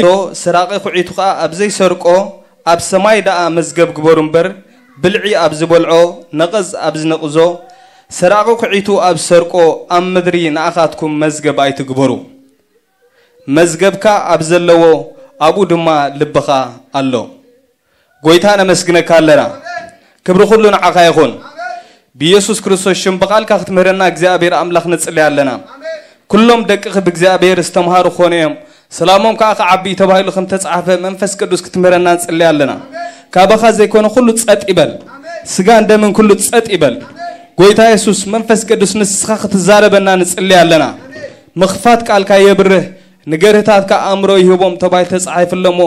ሰራቒ ኩዒቱ ኸኣ ኣብ ዘይሰርቆ ኣብ ሰማይ ደኣ መዝገብ ግበሩ እምበር፣ ብልዒ ኣብ ዝበልዖ፣ ነቐዝ ኣብ ዝነቕዞ፣ ሰራቒ ኩዒቱ ኣብ ዝሰርቆ ኣብ ምድሪ ንኣኻትኩም መዝገብ ኣይትግበሩ። መዝገብካ ኣብ ዘለዎ ኣብኡ ድማ ልብኻ ኣሎ። ጎይታ ነመስግነካ ኣለና። ክብሪ ኩሉ ንዓኻ ይኹን። ብኢየሱስ ክርስቶስ ሽም ብቓልካ ክትምህረና እግዚኣብሔር ኣምላኽ ንጽሊ ኣለና። ኩሎም ደቅኺ ብእግዚኣብሔር ዝተምሃሩ ክኾኑ እዮም። ሰላሞም ከዓ ክዓቢ እዩ ተባሂሉ ከም ተጻሕፈ መንፈስ ቅዱስ ክትምህረና ንጽሊ ኣለና። ካባኻ ዘይኮነ ኩሉ ጸጥ ይበል። ስጋን ደምን ኩሉ ጸጥ ይበል። ጎይታ የሱስ መንፈስ ቅዱስ ንስኻ ክትዛረበና ንጽሊ ኣለና። ምኽፋት ቃልካ የብርህ፣ ንገርህታትካ ኣእምሮ ይህቦም ተባሂሉ ተጻሒፉ ኣሎ እሞ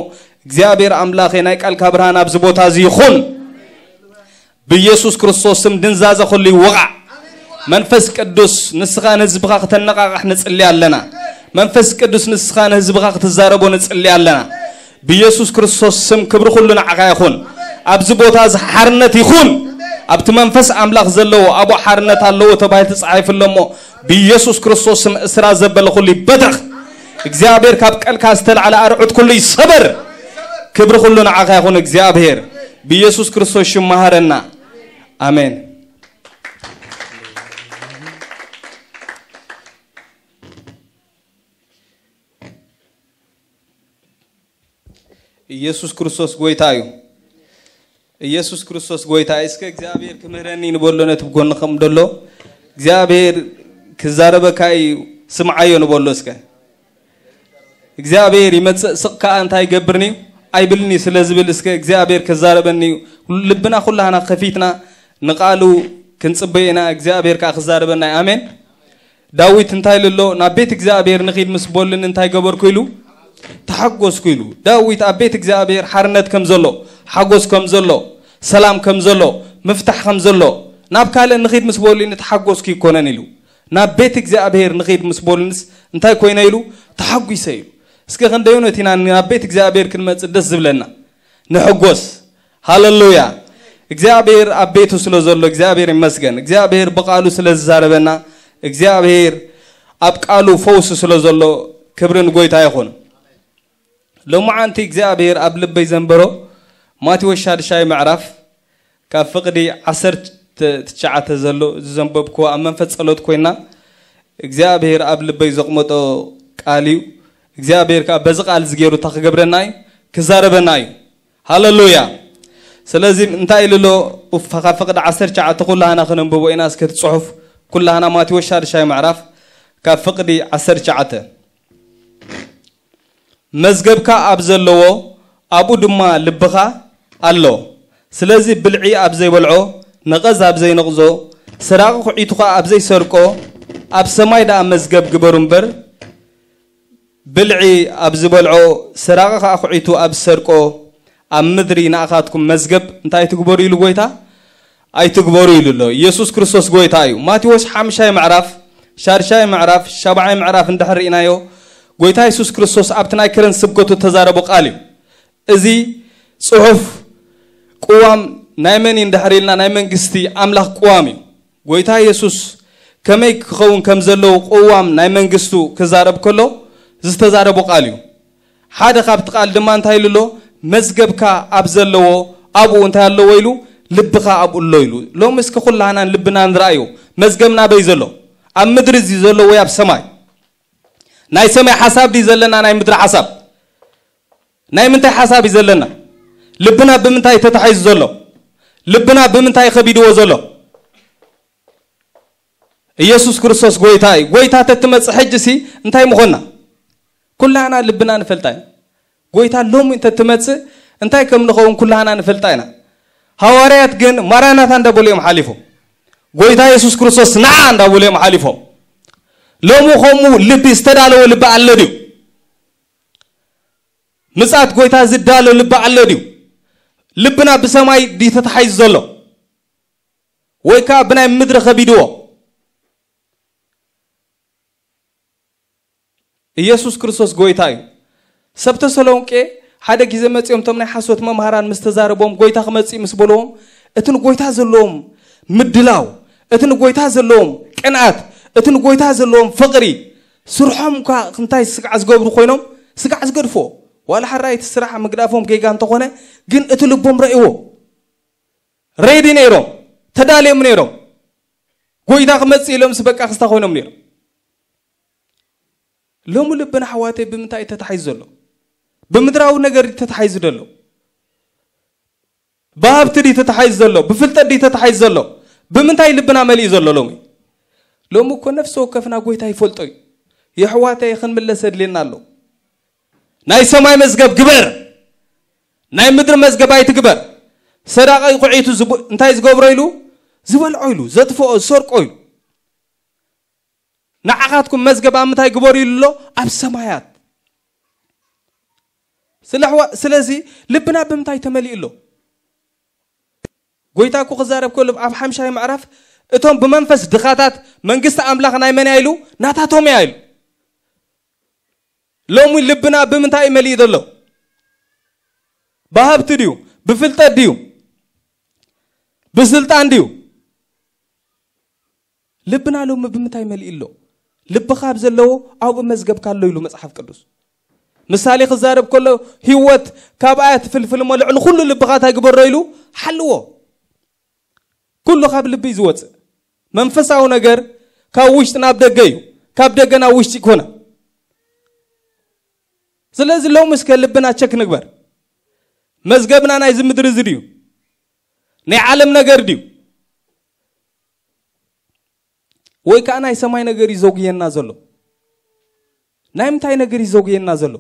እግዚኣብሔር ኣምላኸ ናይ ቃልካ ብርሃን ኣብዚ ቦታ እዚ ይኹን። ብኢየሱስ ክርስቶስ ስም ድንዛዘ ኩሉ ይወቓዕ። መንፈስ ቅዱስ ንስኻ ንህዝብኻ ክተነቓቕሕ ንጽሊ ኣለና። መንፈስ ቅዱስ ንስኻ ንህዝብኻ ክትዛረቦ ንጽሊ ኣለና። ብኢየሱስ ክርስቶስ ስም ክብሪ ኩሉ ንዓኻ ይኹን። ኣብዚ ቦታ እዚ ሓርነት ይኹን። ኣብቲ መንፈስ ኣምላኽ ዘለዎ ኣብኡ ሓርነት ኣለዎ ተባሂሉ ተጻሒፉ ኣሎ እሞ ብኢየሱስ ክርስቶስ ስም እስራ ዘበለ ኩሉ ይበተኽ። እግዚኣብሔር ካብ ቀልካ ዝተላዕለ ኣርዑት ኩሉ ይሰበር። ክብሪ ኩሉ ንዓኻ ይኹን እግዚኣብሔር። ብኢየሱስ ክርስቶስ ሽም መሃረና። ኣሜን። ኢየሱስ ክርስቶስ ጎይታ እዩ። ኢየሱስ ክርስቶስ ጎይታ እዩ። እስከ እግዚኣብሔር ክምህረኒ ንበሎ ነቲ ብጎንኹም ደሎ። እግዚኣብሔር ክዛረበካ እዩ፣ ስምዓዮ ንበሎ እስከ። እግዚኣብሔር ይመጽእ ስቕ ከኣ እንታይ ይገብርኒ እዩ? ኣይብልኒ ስለ ዝብል እስከ እግዚኣብሔር ክዛረበኒ እዩ። ልብና ኩላህና ከፊትና ንቃሉ ክንጽበይ ኢና፣ እግዚኣብሔር ከኣ ክዛረበና እዩ። ኣሜን። ዳዊት እንታይ ኢሉ ኣሎ? ናብ ቤት እግዚኣብሔር ንኺድ ምስ በሉኒ እንታይ ገበርኩ ኢሉ? ተሓጎስኩ ኢሉ። ዳዊት ኣብ ቤት እግዚኣብሔር ሓርነት ከም ዘሎ፣ ሓጎስ ከም ዘሎ፣ ሰላም ከም ዘሎ፣ ምፍታሕ ከም ዘሎ፣ ናብ ካልእ ንኺድ ምስ በሉኒ ተሓጎስኩ ይኮነን ኢሉ። ናብ ቤት እግዚኣብሔር ንኺድ ምስ በሉንስ እንታይ ኮይነ ኢሉ? ተሓጒሰ ኢሉ። እስከ ክንደይ እውነት ኢና ናብ ቤት እግዚኣብሔር ክንመጽእ ደስ ዝብለና? ንሕጎስ። ሃሌሉያ። እግዚኣብሔር ኣብ ቤቱ ስለ ዘሎ እግዚኣብሔር ይመስገን። እግዚኣብሔር ብቃሉ ስለ ዝዛረበና፣ እግዚኣብሔር ኣብ ቃሉ ፈውሲ ስለ ዘሎ ክብሪ ንጎይታ ይኹን። ሎማዓንቲ እግዚኣብሔር ኣብ ልበይ ዘንበሮ ማቴዎስ ሻድሻይ ምዕራፍ ካብ ፍቕዲ ዓሰርተ ትሽዓተ ዘሎ ዝዘንበብክዎ ኣብ መንፈስ ጸሎት ኮይና እግዚኣብሔር ኣብ ልበይ ዘቕመጦ ቃል እዩ። እግዚኣብሔር ከኣ በዚ ቃል እዚ ገይሩ እንታይ ክገብረና እዩ? ክዛረበና እዩ። ሃሌሉያ። ስለዚ እንታይ ኢሉ ኣሎ? ኡፍ፣ ካብ ፍቕዲ ዓሰርተ ትሽዓተ ኩላህና ክነንብቦ ኢና። እስከ እቲ ጽሑፍ ኩላህና ማቴዎስ ሻድሻይ ምዕራፍ ካብ ፍቕዲ ዓሰርተ ትሽዓተ። መዝገብካ ኣብ ዘለዎ ኣብኡ ድማ ልብኻ ኣሎ። ስለዚ ብልዒ ኣብ ዘይበልዖ፣ ነቐዝ ኣብ ዘይነቕዞ፣ ሰራቒ ኩዒቱ ኸኣ ኣብ ዘይሰርቆ፣ ኣብ ሰማይ ደኣ መዝገብ ግበሩ እምበር፣ ብልዒ ኣብ ዝበልዖ፣ ሰራቒ ኸኣ ኩዒቱ ኣብ ዝሰርቆ፣ ኣብ ምድሪ ንኣኻትኩም መዝገብ እንታይ ትግበሩ ኢሉ ጎይታ? ኣይትግበሩ ኢሉ ኣሎ። ኢየሱስ ክርስቶስ ጎይታ እዩ። ማቴዎስ ሓምሻይ ምዕራፍ፣ ሻድሻይ ምዕራፍ፣ ሻብዓይ ምዕራፍ እንድሕር ርኢናዮ፣ ጎይታ የሱስ ክርስቶስ ኣብቲ ናይ ከረን ስብከቱ እተዛረቦ ቃል እዩ። እዚ ጽሑፍ ቅዋም ናይ መን እዩ እንድሕር ኢልና፣ ናይ መንግስቲ ኣምላኽ ቅዋም እዩ። ጎይታ የሱስ ከመይ ክኸውን ከም ዘለዎ ቅዋም ናይ መንግስቱ ክዛረብ ከሎ ዝተዛረቦ ቃል እዩ። ሓደ ካብቲ ቃል ድማ እንታይ ኢሉ ኣሎ? መዝገብካ ኣብ ዘለዎ ኣብኡ እንታይ ኣለዎ ኢሉ? ልብኻ ኣብኡ ኣሎ ኢሉ። ሎሚ እስከ ኩላህናን ልብና ንርኣዮ። መዝገብና ኣበይ ዘሎ? ኣብ ምድሪ እዚ ዘሎ ወይ ኣብ ሰማይ? ናይ ሰማይ ሓሳብ ድዩ ዘለና? ናይ ምድሪ ሓሳብ? ናይ ምንታይ ሓሳብ እዩ ዘለና? ልብና ብምንታይ ተታሒዙ ዘሎ? ልብና ብምንታይ ከቢድዎ ዘሎ? ኢየሱስ ክርስቶስ ጎይታ እዩ። ጎይታ ተትመጽእ ሕጂ ሲ እንታይ ምኾንና? ኩላህና ልብና ንፈልጣ ኢና። ጎይታ ሎሚ እንተትመጽእ እንታይ ከም ንኸውን ኩላህና ንፈልጣ ኢና። ሃዋርያት ግን ማራናታ እንዳበሉ እዮም ሓሊፎም። ጎይታ የሱስ ክርስቶስ ንዓ እንዳበሉ እዮም ሓሊፎም። ሎሚ ከምኡ ልቢ ዝተዳለወ ልቢ ኣሎ ድዩ? ምጽኣት ጎይታ ዝዳሎ ልቢ ኣሎ ድዩ? ልብና ብሰማይ ድዩ ተታሒዙ ዘሎ? ወይ ከኣ ብናይ ምድሪ ከቢድዎ? ኢየሱስ ክርስቶስ ጎይታ እዩ። ሰብ ተሰሎንቄ ሓደ ግዜ መጺኦም እቶም ናይ ሓሶት መምሃራን ምስ ተዛረቦም፣ ጎይታ ክመጽእ ምስ በልዎም፣ እቲ ንጎይታ ዘለዎም ምድላው፣ እቲ ንጎይታ ዘለዎም ቅንኣት፣ እቲ ንጎይታ ዘለዎም ፍቕሪ፣ ስርሖም እኳ እንታይ ስግዓ ዝገብሩ ኮይኖም፣ ስግዓ ዝገድፍዎ። ዋላ ሓራይቲ ስራሕ ምግዳፎም ጌጋ እንተኾነ፣ ግን እቲ ልቦም ረእዎ። ሬዲ ነይሮም፣ ተዳልዮም ነይሮም። ጎይታ ክመጽእ ኢሎም ስበቃ ክስታ ኮይኖም ነይሮም። ሎሚ ልብና ኣሕዋተይ ብምንታይ እዩ ተታሒዙ ዘሎ? ብምድራዊ ነገር እዩ ተታሒዙ ዘሎ? ብሃብቲ ድዩ ተታሒዙ ዘሎ? ብፍልጠት ድዩ ተታሒዙ ዘሎ? ብምንታይ ልብና መሊኡ ዘሎ ሎሚ? ሎሚ እኮ ነፍሲ ወከፍና ጎይታ ይፈልጦ እዩ። የሕዋተይ ክንምለስ ኣድልየና ኣሎ። ናይ ሰማይ መዝገብ ግበር፣ ናይ ምድሪ መዝገብ ኣይትግበር። ሰራቂ ኩዒቱ ዝቡ-፣ እንታይ ዝገብሮ ኢሉ? ዝበልዖ ኢሉ፣ ዘጥፍኦ፣ ዝሰርቆ ኢሉ። ንዓኻትኩም መዝገብ ኣብ ምንታይ ግበሩ ኢሉ ኣሎ? ኣብ ሰማያት። ስለ ኣሕዋ-፣ ስለዚ ልብና ብምንታይ ተመሊኡ ኣሎ? ጎይታ እኮ ክዛረብ ከሎ ኣብ ሓምሻይ ምዕራፍ እቶም ብመንፈስ ድኻታት መንግስቲ ኣምላኽ ናይ መን እያ ኢሉ? ናታቶም እያ ኢሉ። ሎሚ ልብና ብምንታይ እዩ መሊኡ ዘሎ? ብሃብቲ ድዩ? ብፍልጠት ድዩ? ብስልጣን ድዩ? ልብና ሎሚ ብምንታይ መሊኡ ኣሎ? ልብኻ ኣብ ዘለዎ ኣብኡ መዝገብካ ኣሎ ኢሉ መጽሓፍ ቅዱስ። ምሳሌ ክዛረብ ከሎ ህይወት ካብኣ እያ ትፍልፍል እሞ ልዕሊ ኩሉ ልብኻ እንታይ ግበሮ ኢሉ? ሓልዎ። ኩሉ ካብ ልቢ እዩ ዝወፅእ። መንፈሳዊ ነገር ካብ ውሽጢ ናብ ደገ እዩ፣ ካብ ደገ ናብ ውሽጢ ይኮነ። ስለዚ ሎሚ እስከ ልብና ቸክ ንግበር። መዝገብና ናይዚ ምድሪ እዚ ድዩ? ናይ ዓለም ነገር ድዩ? ወይ ከዓ ናይ ሰማይ ነገር እዩ ዘጉየና ዘሎ? ናይ ምንታይ ነገር እዩ ዘጉየና ዘሎ?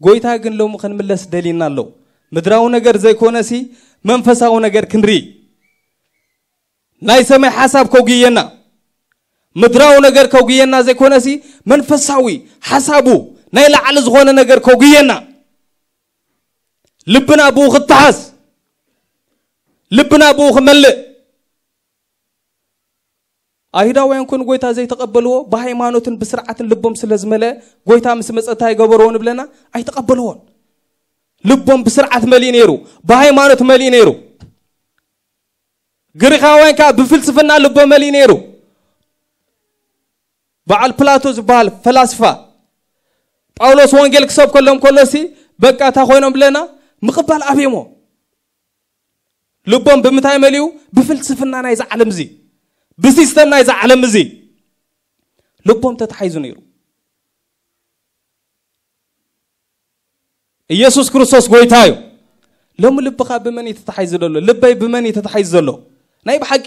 ጎይታ ግን ሎሚ ክንምለስ ደልየና ኣሎ። ምድራዊ ነገር ዘይኮነሲ መንፈሳዊ ነገር ክንርኢ። ናይ ሰማይ ሓሳብ ከጉየና፣ ምድራዊ ነገር ከጉየና ዘይኮነሲ መንፈሳዊ ሓሳቡ ናይ ላዕሊ ዝኾነ ነገር ከጉየና። ልብና ብኡ ክተሓዝ፣ ልብና ብኡ ክመልእ። ኣይሁዳውያን ኮን ጎይታ ዘይተቐበልዎ ብሃይማኖትን ብስርዓትን ልቦም ስለ ዝመልአ፣ ጎይታ ምስ መጸ እንታይ ገበርዎ ንብለና? ኣይተቐበልዎን። ልቦም ብስርዓት መሊኡ ነይሩ፣ ብሃይማኖት መሊኡ ነይሩ። ግሪኻውያን ከኣ ብፍልስፍና ልቦም መሊኡ ነይሩ። በዓል ፕላቶ ዝበሃል ፈላስፋ ጳውሎስ ወንጌል ክሰብከሎም ከሎሲ በቃ እታ ኮይኖም ብለና ምቕባል ኣብዮሞ። ልቦም ብምንታይ መሊኡ? ብፍልስፍና ናይዚ ዓለም እዚ፣ ብሲስተም ናይዚ ዓለም እዚ ልቦም ተታሒዙ ነይሩ። ኢየሱስ ክርስቶስ ጎይታ እዩ። ሎሚ ልብኻ ብመን እዩ ተታሒዙ ዘሎ? ልበይ ብመን እዩ ተታሒዙ ዘሎ? ናይ ብሓቂ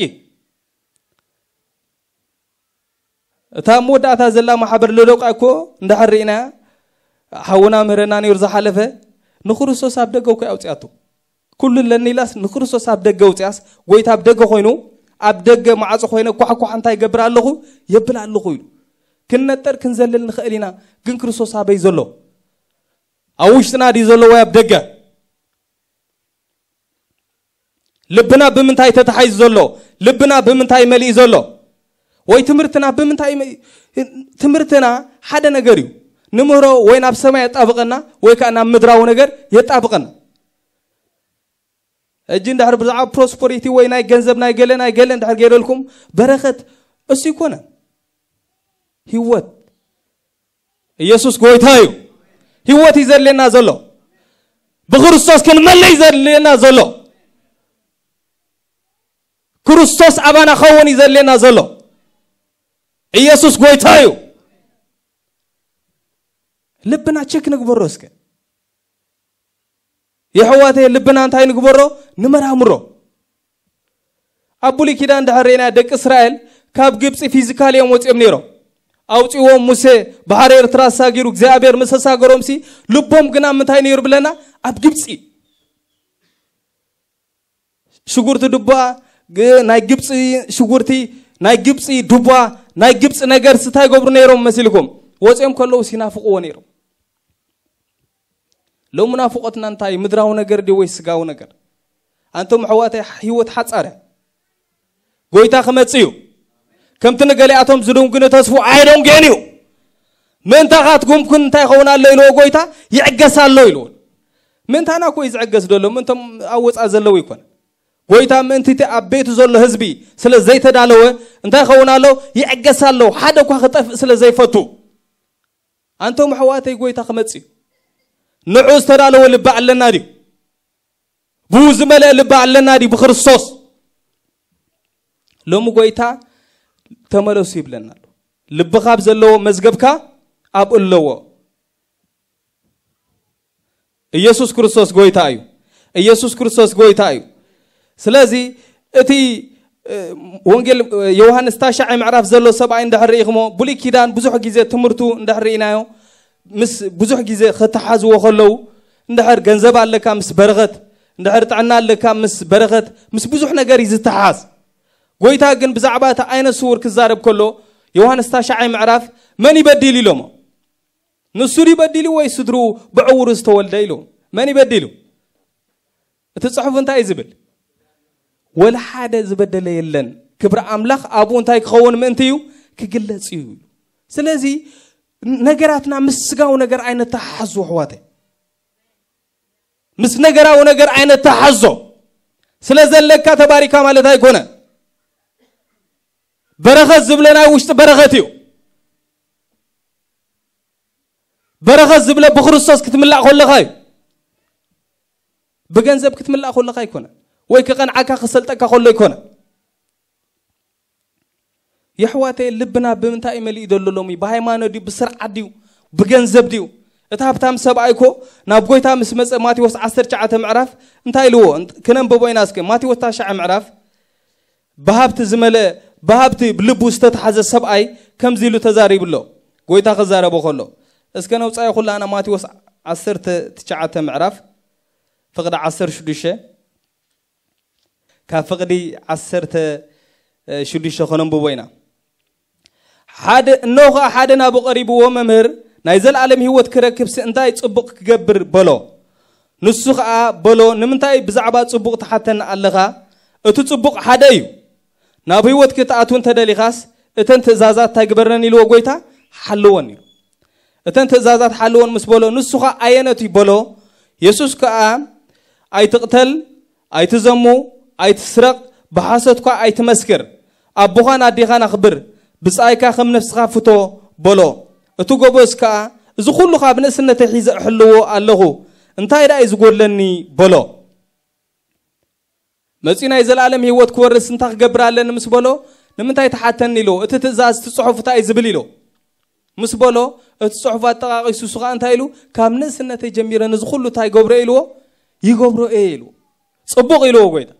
እታ ኣብ መወዳእታ ዘላ ማሕበር ሎዶቃ እኮ እንድሕር ርኢና፣ ሓውና ምህረና ነይሩ ዝሓለፈ፣ ንክርስቶስ ኣብ ደገ እኮ ኣውፅኣቶ። ኩሉ ኣለኒ ኢላስ ንክርስቶስ ኣብ ደገ ኣውፅኣስ፣ ጎይታ ኣብ ደገ ኮይኑ፣ ኣብ ደገ ማዕፆ ኮይነ ኳሕኳሕ እንታይ ይገብር ኣለኹ? የብል ኣለኹ ኢሉ። ክንነጠር ክንዘልል ንኽእል ኢና፣ ግን ክርስቶስ ኣበይ ዘሎ? ኣብ ውሽጥና ድዩ ዘሎ ወይ ኣብ ደገ? ልብና ብምንታይ ተታሒዙ ዘሎ? ልብና ብምንታይ መሊኡ ዘሎ? ወይ ትምህርትና ብምንታይ መ-፣ ትምህርትና ሓደ ነገር እዩ። ንምህሮ ወይ ናብ ሰማይ የጣብቐና ወይ ከዓ ናብ ምድራዊ ነገር የጣብቐና። ሕጂ እንድሕር ብዛዕባ ፕሮስፐሪቲ ወይ ናይ ገንዘብ ናይ ገለ ናይ ገለ እንድሕር ገይረልኩም በረኸት እሱ ይኮነ። ህይወት ኢየሱስ ጎይታ እዩ። ህይወት እዩ ዘድልየና ዘሎ። ብክርስቶስ ክንመልእ እዩ ዘድልየና ዘሎ። ክርስቶስ ኣባና ኸውን እዩ ዘድልየና ዘሎ። ኢየሱስ ጎይታ እዩ። ልብና ቸክ ንግበሮ እስከ። የሕዋተይ ልብና እንታይ ንግበሮ? ንመራምሮ። ኣብ ብሉይ ኪዳን እንድሕር ርኢና ደቂ እስራኤል ካብ ግብፂ ፊዚካል እዮም ወፂኦም ነይሮም። ኣውፂዎም ሙሴ ባሕሪ ኤርትራ ኣሳጊሩ እግዚኣብሔር ምስ ኣሳገሮም ሲ ልቦም ግና ምንታይ ነይሩ ብለና? ኣብ ግብፂ። ሽጉርቲ ዱባ፣ ግ-፣ ናይ ግብፂ ሽጉርቲ፣ ናይ ግብፂ ዱባ፣ ናይ ግብፂ ነገር እንታይ ይገብሩ ነይሮም መሲልኩም? ወፂኦም ከለዉ ሲናፍቅዎ ነይሮም። ሎም ናፍቆትና እንታይ? ምድራዊ ነገር ድዩ ወይ ስጋዊ ነገር? ኣንቶም ኣሕዋተይ ህይወት ሓጻረ። ጎይታ ክመጽእ እዩ። ከምቲ ንገሊኣቶም ዝድንግኑ ተስፉ ኣይደንጉየን እዩ። ምእንታኻትኩም ኩን እንታይ ይኸውን ኣሎ ኢልዎ ጎይታ? ይዕገስ ኣሎ ኢልዎ። ምእንታና እኮ እዩ ዝዕገስ ዘሎ፣ ምእንቶም ኣብ ወጻኢ ዘለዉ ይኮነ። ጎይታ ምእንቲ እቲ ኣብ ቤቱ ዘሎ ህዝቢ ስለ ዘይተዳለወ እንታይ ይኸውን ኣሎ? ይዕገስ ኣሎ። ሓደ እኳ ክጠፍእ ስለ ዘይፈቱ። ኣንቶም ኣሕዋተይ ጎይታ ክመጽእ እዩ። ንዑ ዝተዳለወ ልቢ ኣለና ድዩ? ብኡ ዝመልአ ልቢ ኣለና ድዩ ብክርስቶስ? ሎሚ ጎይታ ተመለሱ ይብለና ኣሎ። ልብኻ ኣብ ዘለዎ መዝገብካ ኣብኡ ኣለዎ። ኢየሱስ ክርስቶስ ጎይታ እዩ። ኢየሱስ ክርስቶስ ጎይታ እዩ። ስለዚ እቲ ወንጌል ዮሃንስ ታሽዓይ ምዕራፍ ዘሎ ሰብኣይ እንድሕር ርኢኹሞ፣ ብሉይ ኪዳን ብዙሕ ግዜ ትምህርቱ እንድሕር ርኢናዮ፣ ምስ ብዙሕ ግዜ ከተሓዝዎ ከለዉ፣ እንድሕር ገንዘብ ኣለካ ምስ በረኸት፣ እንድሕር ጥዕና ኣለካ ምስ በረኸት፣ ምስ ብዙሕ ነገር እዩ ዝተሓዝ። ጎይታ ግን ብዛዕባ እቲ ዓይነ ስውር ክዛረብ ከሎ፣ ዮሃንስ ታሽዓይ ምዕራፍ፣ መን ይበዲል ኢሎሞ? ንሱ ድዩ በዲሉ ወይ ስድሩ ብዕውሩ ዝተወልደ ኢሉ? መን ይበዲሉ? እቲ ጽሑፍ እንታይ እዩ ዝብል? ወላ ሓደ ዝበደለ የለን። ክብሪ ኣምላኽ ኣብኡ እንታይ ክኸውን ምእንቲ እዩ? ክግለጽ እዩ። ስለዚ ነገራትና ምስ ስጋዊ ነገር ኣይነተሓሓዞ ኣሕዋተይ። ምስ ነገራዊ ነገር ኣይነተሓሓዞ። ስለ ዘለካ ተባሪካ ማለት ኣይኮነ። በረኸት ዝብሎ ናይ ውሽጢ በረኸት እዩ። በረኸት ዝብሎ ብክርስቶስ ክትምላእ ከለኻ እዩ። ብገንዘብ ክትምላእ ከለኻ ኣይኮነ፣ ወይ ክቐንዓካ ክሰልጠካ ከሎ ኣይኮነ። የሕዋተይ፣ ልብና ብምንታይ እዩ መሊኡ ዘሎ ሎሚ? ብሃይማኖት ድዩ? ብስርዓት ድዩ? ብገንዘብ ድዩ? እቲ ሃብታም ሰብኣይ እኮ ናብ ጎይታ ምስ መጸ፣ ማቴዎስ ዓሰርተ ትሽዓተ ምዕራፍ እንታይ ኢልዎ? እንት-፣ ክነንብቦ ኢና እስከ። ማቴዎስ ታሽዓ ምዕራፍ፣ ብሃብቲ ዝመልአ፣ ብሃብቲ ልቡ ዝተታሕዘ ሰብኣይ ከምዚ ኢሉ ተዛሪቡ ኣሎ። ጎይታ ክዛረቦ ከሎ፣ እስከ ነውጻዮ ኩላና። ማቴዎስ ዓሰርተ ትሽዓተ ምዕራፍ፣ ፍቕዲ ዓሰርተ ሽዱሽተ፣ ካብ ፍቕዲ ዓሰርተ ሽዱሽተ ከነንብቦ ኢና። ሓደ፣ እነሆ ኸኣ ሓደ ናብኡ ቀሪብዎ፣ "መምህር፣ ናይ ዘለኣለም ህይወት ክረክብሲ እንታይ ጽቡቕ ክገብር?" በሎ። ንሱ ኸኣ በሎ፣ "ንምንታይ ብዛዕባ ጽቡቕ ትሓተኒ ኣለኻ? እቲ ጽቡቕ ሓደ እዩ። ናብ ህይወት ክትኣትው እንተ ደሊኻስ፣ እተን ትእዛዛት እንታይ ግበረን?" ኢልዎ ጎይታ፣ "ሓልወን" ኢሉ። "እተን ትእዛዛት ሓልወን" ምስ በሎ፣ ንሱ ኸኣ፣ "ኣየነት እዩ?" በሎ። የሱስ ከኣ፣ "ኣይትቕተል፣ ኣይትዘሙ፣ ኣይትስረቕ፣ ብሓሶት ከኣ ኣይትመስክር፣ ኣቦኻን ኣዴኻን ኣኽብር፣ ብጻይካ ከም ነፍስኻ ፍቶ" በሎ። እቲ ጎበዝ ከኣ፣ "እዚ ኹሉ ካብ ንእስነተይ ሒዘ እሕልዎ ኣለኹ፣ እንታይ ደኣ እዩ ዝጎድለኒ?" በሎ። መጺኡ፣ "ናይ ዘለኣለም ህይወት ክወርስ እንታይ ክገብር ኣለኒ?" ምስ በሎ፣ "ንምንታይ ትሓተኒ?" ኢልዎ። "እቲ ትእዛዝ፣ እቲ ጽሑፍ እንታይ እዩ ዝብል?" ኢልዎ። ምስ በሎ፣ እቲ ጽሑፍ ኣጠቓቒሱ፣ እሱ ኸኣ እንታይ ኢሉ? "ካብ ንእስነተይ ጀሚረ ነዚ ኹሉ እንታይ ይገብሮ?" ኢልዎ። "ይገብሮ እየ" ኢልዎ። "ጽቡቕ" ኢልዎ ጎይታ።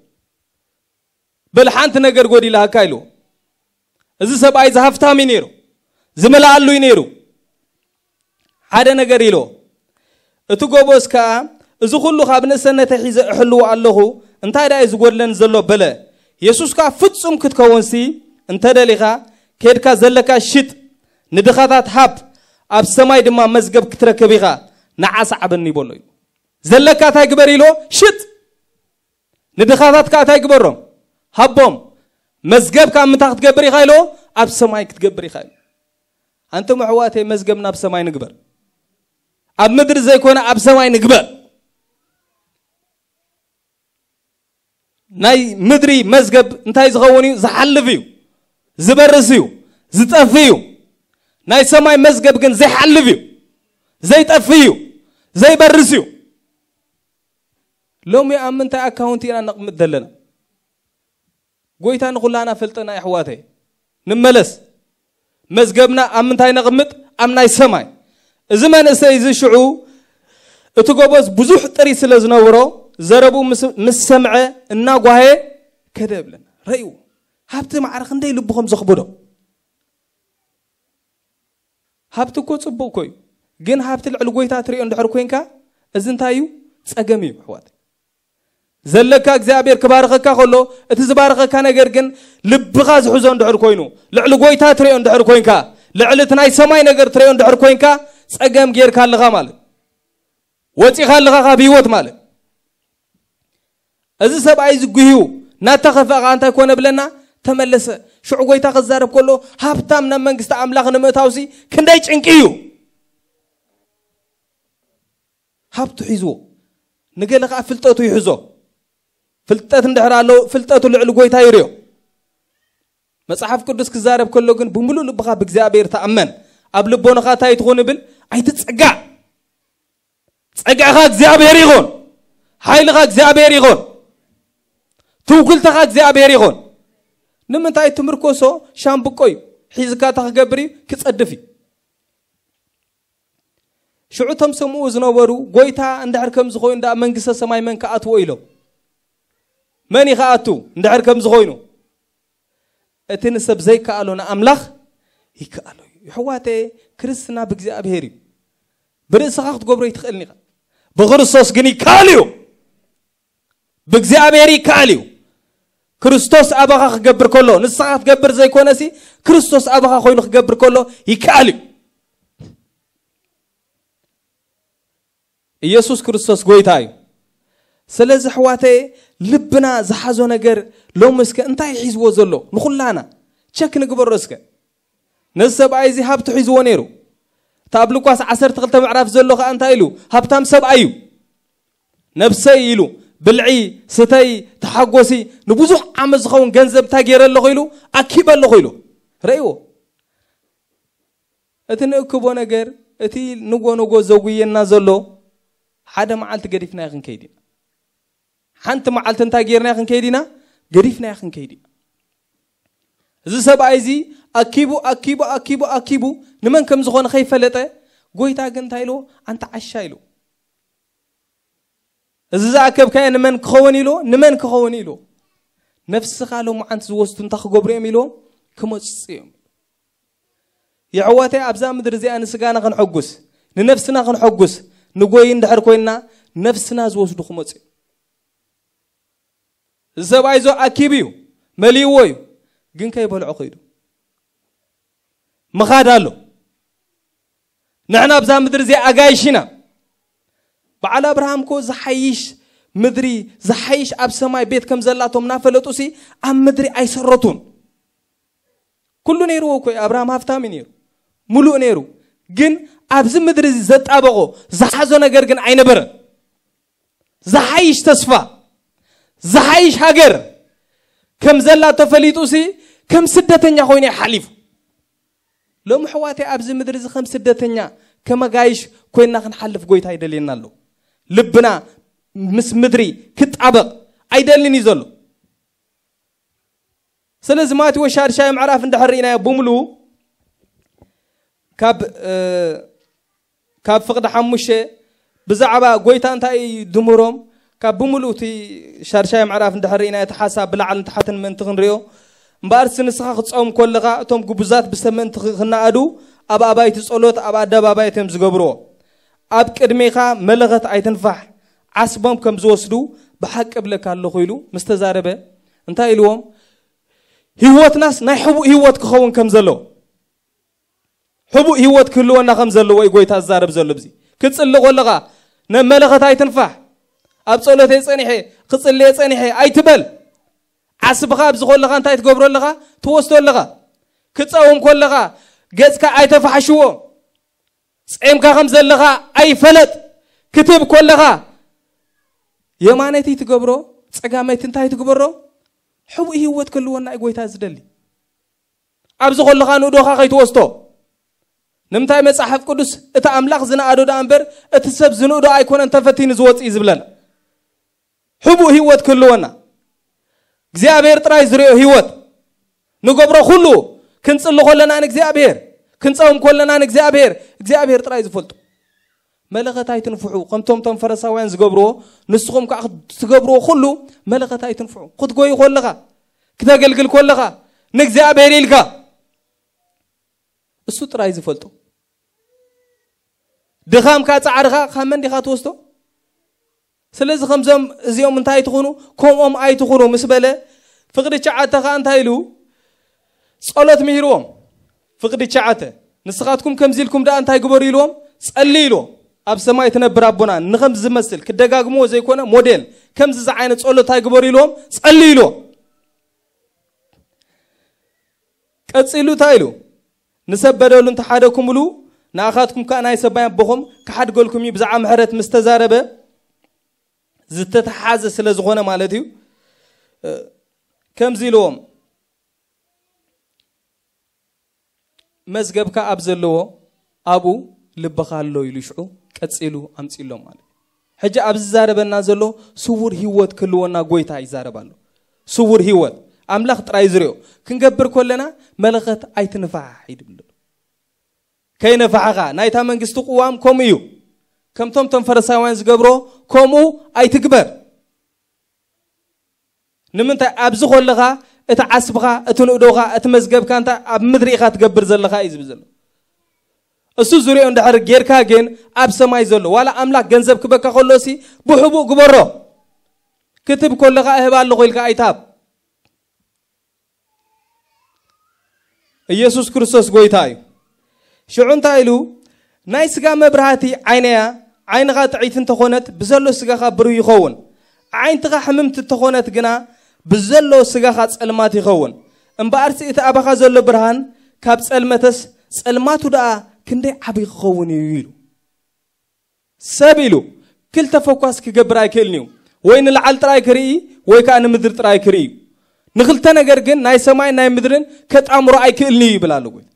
"በል፣ ሓንቲ ነገር ጎዲላካ" ኢልዎ። እዚ ሰብኣይ እዚ ሃፍታም እዩ ነይሩ፣ ዝመልኣሉ እዩ ነይሩ። ሓደ ነገር ኢልዎ። እቲ ጎበዝ ከኣ፣ "እዚ ኹሉ ካብ ንእሰነተይ ሒዘ እሕልዎ ኣለኹ፣ እንታይ ደኣ እዩ ዝጎድለኒ ዘሎ?" በለ። የሱስ ከኣ፣ "ፍጹም ክትከውንሲ እንተ ደሊኻ፣ ኬድካ ዘለካ ሽጥ፣ ንድኻታት ሃብ፣ ኣብ ሰማይ ድማ መዝገብ ክትረክብ ኢኻ፣ ንዓ ሰዓበኒ" በሎ እዩ። ዘለካ እንታይ ግበር ኢልዎ? ሽጥ። ንድኻታት ከኣ እንታይ ግበሮም? ሃቦም። መዝገብ ከኣ ምንታይ ክትገብር ኢኻ ኢልዎ? ኣብ ሰማይ ክትገብር ኢኻ ኢሉ። ኣንቱም ኣሕዋተይ፣ መዝገብ ናብ ሰማይ ንግበር። ኣብ ምድሪ ዘይኮነ ኣብ ሰማይ ንግበር። ናይ ምድሪ መዝገብ እንታይ ዝኸውን እዩ? ዝሓልፍ እዩ፣ ዝበርስ እዩ፣ ዝጠፍእ እዩ። ናይ ሰማይ መዝገብ ግን ዘይሓልፍ እዩ፣ ዘይጠፍእ እዩ፣ ዘይበርስ እዩ። ሎሚ ኣብ ምንታይ ኣካውንት ኢና ነቕምጥ ዘለና? ጎይታ ንኹላና ፈልጠና፣ የሕዋተይ። ንመለስ። መዝገብና ኣብ ምንታይ ነቕምጥ? ኣብ ናይ ሰማይ። እዚ መንእሰይ እዚ ሽዑ እቲ ጎበዝ ብዙሕ ጥሪት ስለ ዝነበሮ፣ ዘረቡ ምስ፣ ምስ ሰምዐ እናጓየ ከደ እብለና። ረእይዎ። ሃብቲ ማዕረ ክንደይ ልቡ ከም ዘኽብዶ። ሃብቲ እኮ ጽቡቕ እኮ እዩ። ግን ሃብቲ ልዕሊ ጎይታ ትሪኦ እንድሕር ኮንካ፣ እዚ እንታይ እዩ? ጸገም እዩ፣ ኣሕዋት። ዘለካ እግዚኣብሔር ክባርኸካ ከሎ፣ እቲ ዝባርኸካ ነገር ግን ልብኻ ዝሕዞ እንድሕር ኮይኑ፣ ልዕሊ ጎይታ ትሪኦ እንድሕር ኮንካ፣ ልዕሊ እቲ ናይ ሰማይ ነገር ትሪኦ እንድሕር ኮንካ፣ ጸገም ጌርካ ኣለኻ ማለት። ወጺኻ ኣለኻ ካብ ህይወት ማለት። እዚ ሰብኣይ እዚ ጉህዩ እናተኸፍአ ኸዓ እንታይ ኮነ ብለና? ተመለሰ። ሽዑ ጎይታ ክዛረብ ከሎ፣ ሃብታም ናብ መንግስቲ ኣምላኽ ንምእታውሲ ክንደይ ጭንቂ እዩ። ሃብቱ ሒዝዎ፣ ንገለ ኸዓ ፍልጠቱ ይሕዞ። ፍልጠት እንድሕር ኣሎ፣ ፍልጠቱ ልዕሊ ጎይታ ይርዮ። መጽሓፍ ቅዱስ ክዛረብ ከሎ ግን፣ ብምሉእ ልብኻ ብእግዚኣብሔር ተኣመን። ኣብ ልቦናኻ እንታይ ትኹን ይብል? ኣይትጸጋዕ። ጸጋኻ እግዚኣብሔር ይኹን፣ ሓይልኻ እግዚኣብሔር ይኹን፣ ትውክልተኻ እግዚኣብሔር ይኹን። ንምንታይ ትምርኮሶ? ሻምብቆ እዩ። ሒዝካ እንታይ ክገብር እዩ? ክጸድፍ እዩ። ሽዑ እቶም ሰምኡ ዝነበሩ፣ ጎይታ እንድሕር ከም ዝኾይኑ ደኣ መንግስተ ሰማይ መን ክኣትዎ ኢሎም። መን እዩ ክኣቱ እንድሕር ከም ዝኾይኑ? እቲ ንሰብ ዘይከኣሎ ንኣምላኽ ይከኣሎ እዩ። ይሕዋተ፣ ክርስትና ብእግዚኣብሔር እዩ። ብርእስኻ ክትገብሮ ይትኽእልን ኢኻ። ብክርስቶስ ግን ይከኣል እዩ። ብእግዚኣብሔር ይከኣል እዩ። ክርስቶስ ኣባኻ ክገብር ከሎ፣ ንስኻ ክትገብር ዘይኮነሲ፣ ክርስቶስ ኣባኻ ኮይኑ ክገብር ከሎ ይከኣል እዩ። ኢየሱስ ክርስቶስ ጎይታ እዩ። ስለዚ ኣሕዋተየ፣ ልብና ዝሓዞ ነገር ሎሚ እስከ እንታይ ሒዝዎ ዘሎ? ንኹላና ቸክ ንግበሮ እስከ። ነዚ ሰብኣይ እዚ ሃብቲ ሒዝዎ ነይሩ። እታ ኣብ ሉቃስ ዓሰርተ ክልተ ምዕራፍ ዘሎ ኸኣ እንታይ ኢሉ? ሃብታም ሰብኣይ እዩ። ነብሰይ ኢሉ፣ ብልዒ፣ ስተይ፣ ተሓጎሲ፣ ንብዙሕ ዓመት ዝኸውን ገንዘብ እንታይ ገይረ ኣለኹ ኢሉ? ኣኪበ ኣለኹ ኢሉ። ረእይዎ። እቲ ንእክቦ ነገር፣ እቲ ንጎ ንጎ ዘጉየና ዘሎ፣ ሓደ መዓልቲ ገዲፍናዮ ክንከይድ ኢና። ሓንቲ መዓልቲ እንታይ ጌርና ክንከይድ ኢና? ገዲፍናዮ ክንከይድ ኢና። እዚ ሰብኣይ እዚ ኣኪቡ፣ ኣኪቡ፣ ኣኪቡ፣ ኣኪቡ፣ ንመን ከም ዝኾነ ከይፈለጠ፣ ጎይታ ግን እንታይ ኢልዎ? ኣንታ ዓሻ ኢልዎ። እዚ ዝኣከብካዮ ንመን ክኸውን ኢልዎ? ንመን ክኸውን ኢልዎ? ነፍስኻ ሎማዓንቲ ዝወስዱ እንታይ ክገብሩ እዮም ኢልዎም? ክመጽጹ እዮም። የሕዋተይ፣ ኣብዛ ምድሪ እዚኣ ንስጋና ክንሐጉስ፣ ንነፍስና ክንሐጉስ፣ ንጎይ እንድሕር ኮይንና፣ ነፍስና ዝወስዱ ክመጹ እዮም። እዚ ሰብኣይ ዞ ኣኪቡ እዩ፣ መሊእዎ እዩ፣ ግን ከይበልዖ ከይዱ። ምኻድ ኣሎ። ንሕና ኣብዛ ምድሪ እዚኣ ኣጋይሽ ኢና። በዓል ኣብርሃም እኮ ዝሓይሽ ምድሪ፣ ዝሓይሽ ኣብ ሰማይ ቤት ከም ዘላቶም እናፈለጡሲ ኣብ ምድሪ ኣይሰረቱን። ኩሉ ነይርዎ እኮ እዩ። ኣብርሃም ሃብታም እዩ ነይሩ፣ ሙሉእ ነይሩ። ግን ኣብዚ ምድሪ እዚ ዘጣበቆ፣ ዝሓዞ ነገር ግን ኣይነበረን። ዝሓይሽ ተስፋ፣ ዝሓይሽ ሃገር ከም ዘላ ተፈሊጡሲ ከም ስደተኛ ኮይኑ እዩ ሓሊፉ። ሎሚ ኣሕዋተይ፣ ኣብዚ ምድሪ እዚ ከም ስደተኛ፣ ከም ኣጋይሽ ኮይና ክንሓልፍ ጎይታ ኣይደልየና ኣሎ። ልብና ምስ ምድሪ ክጣበቕ ኣይደልን እዩ ዘሎ። ስለዚ ማቴዎስ ሻድሻይ ምዕራፍ እንድሕር ርኢናዮ ብምሉኡ ካብ፣ እ፣ ካብ ፍቕዲ ሓሙሽተ ብዛዕባ ጎይታ እንታይ እዩ ድምሮም? ካብ ብምሉእ እቲ ሻድሻይ ምዕራፍ እንድሕር ርኢናዮ እቲ ሓሳብ ብላዕልን ታሕትን ምእንቲ ክንሪኦ። እምበኣርሲ ንስኻ ክትጸውም ከለኻ እቶም ግቡዛት ብሰብ ምእንቲ ኽ-፣ ክነኣዱ ኣብ ኣባይቲ ጸሎት ኣብ ኣደባባያት እዮም ዝገብርዎ። ኣብ ቅድሜኻ መለኸት ኣይትንፋሕ፣ ዓስቦም ከም ዝወስዱ ብሓቂ እብለካ ኣለኹ ኢሉ ምስ ተዛረበ እንታይ ኢልዎም? ህይወትናስ ናይ ሕቡእ ህይወት ክኸውን ከም ዘለዎ፣ ሕቡእ ህይወት ክህልወና ከም ዘለዎ እዩ ጎይታ ዝዛረብ ዘሎ። ብዚ ክትጽሊ ከለኻ፣ "ነብ መለኸት ኣይትንፋሕ፣ ኣብ ጸሎተይ ጸኒሐ፣ ክጽልየ ጸኒሐ" ኣይትበል። ዓስብኻ ኣብዚ ከለኻ እንታይ ትገብሮ ኣለኻ? ትወስዶ ኣለኻ። ክትጸውም ከለኻ ገጽካ ኣይተፋሕሽዎ። ጼምካ ከም ዘለኻ ኣይፈለጥ። ክትህብ ከለኻ የማነይቲ ትገብሮ፣ ጸጋመይቲ እንታይ ትግበሮ? ሕቡእ ህይወት ክህልወና እዩ ጎይታ ዝደሊ። ኣብዚ ከለኻ ንእዶኻ ከይትወስዶ። ንምንታይ መጽሓፍ ቅዱስ እቲ ኣምላኽ ዝነኣዶ ደኣ እምበር እቲ ሰብ ዝንእዶ ኣይኮነን ተፈቲኑ ዝወጽእ እዩ ዝብለና። ሕቡእ ህይወት ክህልወና፣ እግዚኣብሔር ጥራይ ዝሪኦ ህይወት፣ ንገብሮ ኩሉ፣ ክንጽሊ ከለና ንእግዚኣብሔር፣ ክንጸውም ከለና ንእግዚኣብሔር፣ እግዚኣብሔር ጥራይ ዝፈልጦ። መለኸት ኣይትንፍሑ፣ ከምቶም ቶም ፈሪሳውያን ዝገብርዎ፣ ንስኹም ከኣ ክትገብርዎ ኩሉ መለኸት ኣይትንፍሑ። ክትጎይ ከለኻ፣ ክተገልግል ከለኻ፣ ንእግዚኣብሔር ኢልካ፣ እሱ ጥራይ ዝፈልጦ። ድኻምካ ጻዕርኻ ካብ መን ዲኻ ትወስዶ? ስለዚ ከምዞም እዚኦም እንታይ ትኹኑ፣ ከምኦም ኣይትኹኑ ምስ በለ፣ ፍቕዲ ሸዓተ ኸኣ እንታይ ኢሉ? ጸሎት ምሂርዎም። ፍቕዲ ሸዓተ፣ "ንስኻትኩም ከምዚ ኢልኩም ደኣ እንታይ ግበሩ?" ኢልዎም፣ "ጸልዩ" ኢልዎም። ኣብ ሰማይ ትነብር ኣቦና ንኸምዚ ዝመስል ክደጋግምዎ ዘይኮነ ሞዴል ከምዚ ዝዓይነት ጸሎት እንታይ ግበሩ ኢልዎም፣ "ጸልዩ" ኢልዎም። ቀጺሉ እንታይ ኢሉ? "ንሰብ በደሉ እንተሓደኩምሉ፣ ንኣኻትኩም ከኣ ናይ ሰማይ ኣቦኹም ክሓድገልኩም እዩ" ብዛዕባ ምሕረት ምስ ተዛረበ፣ ዝተተሓዘ ስለ ዝኾነ ማለት እዩ። እ፣ ከምዚ ኢልዎም፣ "መዝገብካ ኣብ ዘለዎ ኣብኡ ልብኻ ኣሎ" ኢሉ ሽዑ ቀጺሉ ኣምጺሎም ማለት እዩ። ሕጂ ኣብዚ ዝዛረበና ዘሎ ስውር ህይወት ክህልወና ጎይታ ይዛረብ ኣሎ። ስውር ህይወት ኣምላኽ ጥራይ ዝሪኦ ክንገብር ከለና መለኸት ኣይትንፋሕ ይድብል። ከይነፋሕኻ ናይታ መንግስቲ ቅዋም ከምኡ እዩ። ከምቶም ቶም ፈሪሳውያን ዝገብሮ ከምኡ ኣይትግበር። ንምንታይ ኣብዚ ከለኻ እቲ ዓስብኻ፣ እቲ ንእዶኻ፣ እቲ መዝገብካ እንታይ ኣብ ምድሪ ኢኻ ትገብር ዘለኻ እዩ ዝብል ዘሎ። እሱ ዝሪኦ እንድሕር ጌርካ ግን ኣብ ሰማይ ዘሎ ዋላ ኣምላኽ ገንዘብ ክበካ ከሎሲ ብሕቡእ ግበሮ። ክትብ ከለኻ እህብ ኣለኹ ኢልካ ኣይታብ። ኢየሱስ ክርስቶስ ጎይታ እዩ። ሽዑ እንታይ ኢሉ? ናይ ስጋ መብራህቲ ዓይነያ ዓይንኻ ጥዒት እንተኾነት ብዘሎ ስጋኻ ብሩህ ይኸውን። ዓይንትኻ ሕምምቲ እንተኾነት ግና ብዘሎ ስጋኻ ጸልማት ይኸውን። እምበኣርሲ እቲ ኣባኻ ዘሎ ብርሃን ካብ ጸልመተስ ጸልማቱ ደኣ ክንደይ ዓብዪ ክኸውን እዩ ኢሉ። ሰብ ኢሉ ክልተ ፈኳስ ክገብር ኣይክእልን እዩ። ወይ ንላዕሊ ጥራይ ክርኢ ወይ ከዓ ንምድሪ ጥራይ ክርኢ እዩ። ንክልተ ነገር ግን ናይ ሰማይን ናይ ምድርን ከጣምሮ ኣይክእልን እዩ ይብል ኣሎ ጎይታ።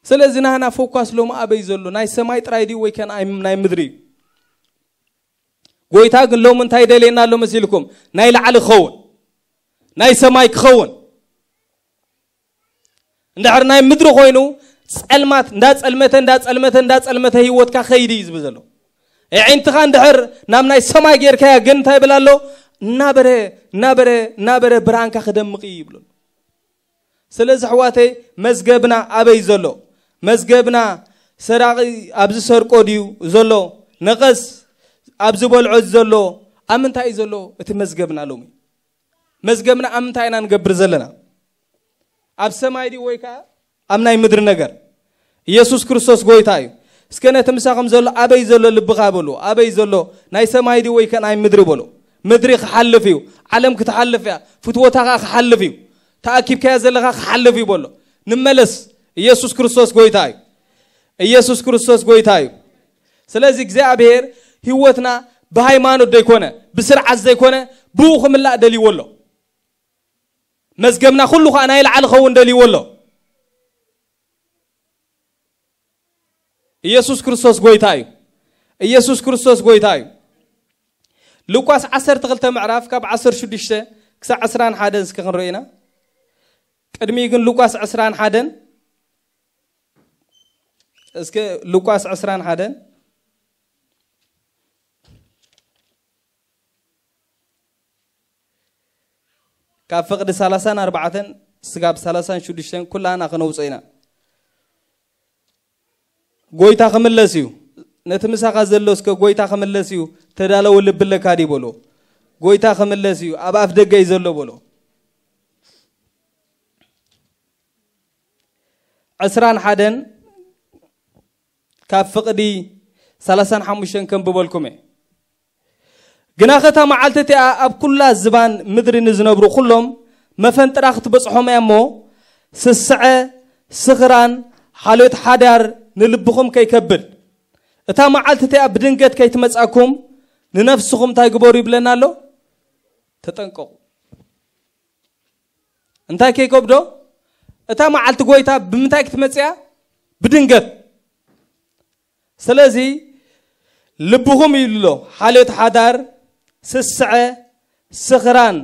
ስለዚ ናህና ፈኳስ ሎሚ ኣበይ ዘሎ? ናይ ሰማይ ጥራይ ድዩ ወይ ከ ናይ ናይ ምድሪ እዩ? ጎይታ ግን ሎሚ እንታይ ይደልየና ኣሎ መሲልኩም? ናይ ላዕሊ ክኸውን፣ ናይ ሰማይ ክኸውን። እንድሕር ናይ ምድሪ ኮይኑ ጸልማት እንዳጸልመተ እንዳጸልመተ እንዳጸልመተ ህይወትካ ከይድ እዩ ዝብል ዘሎ። ኣዒንትኻ እንድሕር ናብ ናይ ሰማይ ጌርካያ ግን እንታይ ይብል ኣሎ? እናበረ እናበረ እናበረ ብርሃንካ ክደምቕ እዩ ይብል ኣሎ። ስለዚ ኣሕዋተይ መዝገብና ኣበይ ዘሎ? መዝገብና ሰራቒ ኣብ ዝሰርቆ ድዩ ዘሎ? ነቐዝ ኣብ ዝበልዖ ዘሎ ኣብ ምንታይ እዩ ዘሎ እቲ መዝገብና ሎሚ? መዝገብና ኣብ ምንታይ ኢና ንገብር ዘለና? ኣብ ሰማይ ድዩ ወይ ከዓ ኣብ ናይ ምድሪ ነገር? ኢየሱስ ክርስቶስ ጎይታ እዩ። እስከ ነቲ ምሳኹም ዘሎ ኣበይ ዘሎ ልብኻ በሉ። ኣበይ ዘሎ ናይ ሰማይ ድዩ ወይ ከ ናይ ምድሪ በሉ። ምድሪ ክሓልፍ እዩ። ዓለም ክትሓልፍ እያ። ፍትወታ ኸዓ ክሓልፍ እዩ። ተኣኪብካዮ ዘለኻ ክሓልፍ እዩ በሎ። ንመለስ። ኢየሱስ ክርስቶስ ጎይታ እዩ። ኢየሱስ ክርስቶስ ጎይታ እዩ። ስለዚ እግዚኣብሔር ህይወትና ብሃይማኖት ዘይኮነ ብስርዓት ዘይኮነ ብኡ ክምላእ ደልይዎ ኣሎ። መዝገብና ኩሉ ከዓ ናይ ላዕሊ ኸውን ደልይዎ ኣሎ። ኢየሱስ ክርስቶስ ጎይታ እዩ። ኢየሱስ ክርስቶስ ጎይታ እዩ። ሉቃስ ዓሰርተ ክልተ ምዕራፍ ካብ ዓሰርተ ሽዱሽተ ክሳዕ ዕስራን ሓደን እስከ ክንርኢ ኢና። ቅድሚ ግን ሉቃስ ዕስራን ሓደን እስከ ሉቃስ ዕስራን ሓደን ካብ ፍቕዲ ሰላሳን ኣርባዕተን ስጋብ ሰላሳን ሽዱሽተን ኩላና ክነውፅኦ ኢና። ጎይታ ክምለስ እዩ። ነቲ ምሳኻ ዘሎ እስከ ጎይታ ክምለስ እዩ፣ ተዳለወ ልቢ ኣለካ ድዩ በሎ። ጎይታ ክምለስ እዩ፣ ኣብ ኣፍ ደገ እዩ ዘሎ በሎ። ዕስራን ሓደን ካብ ፍቕዲ ሰላሳን ሓሙሽተን ከንብበልኩም እየ። ግናኸ እታ መዓልቲ እቲኣ ኣብ ኩላ ዝባን ምድሪ ንዝነብሩ ኩሎም መፈንጥራ ክትበጽሖም እያ እሞ፣ ስስዐ፣ ስኽራን፣ ሓልዮት ሓዳር ንልብኹም ከይከብድ። እታ መዓልቲ እቲኣ ብድንገት ከይትመጻኩም ንነፍስኹም እንታይ ግበሩ ይብለና ኣሎ? ተጠንቀቑ። እንታይ ከይከብዶ? እታ መዓልቲ ጎይታ ብምንታይ ክትመጽእ እያ? ብድንገት። ስለዚ ልብኹም ይብሎ፣ ሓልዮት ሓዳር፣ ስስዐ፣ ስኽራን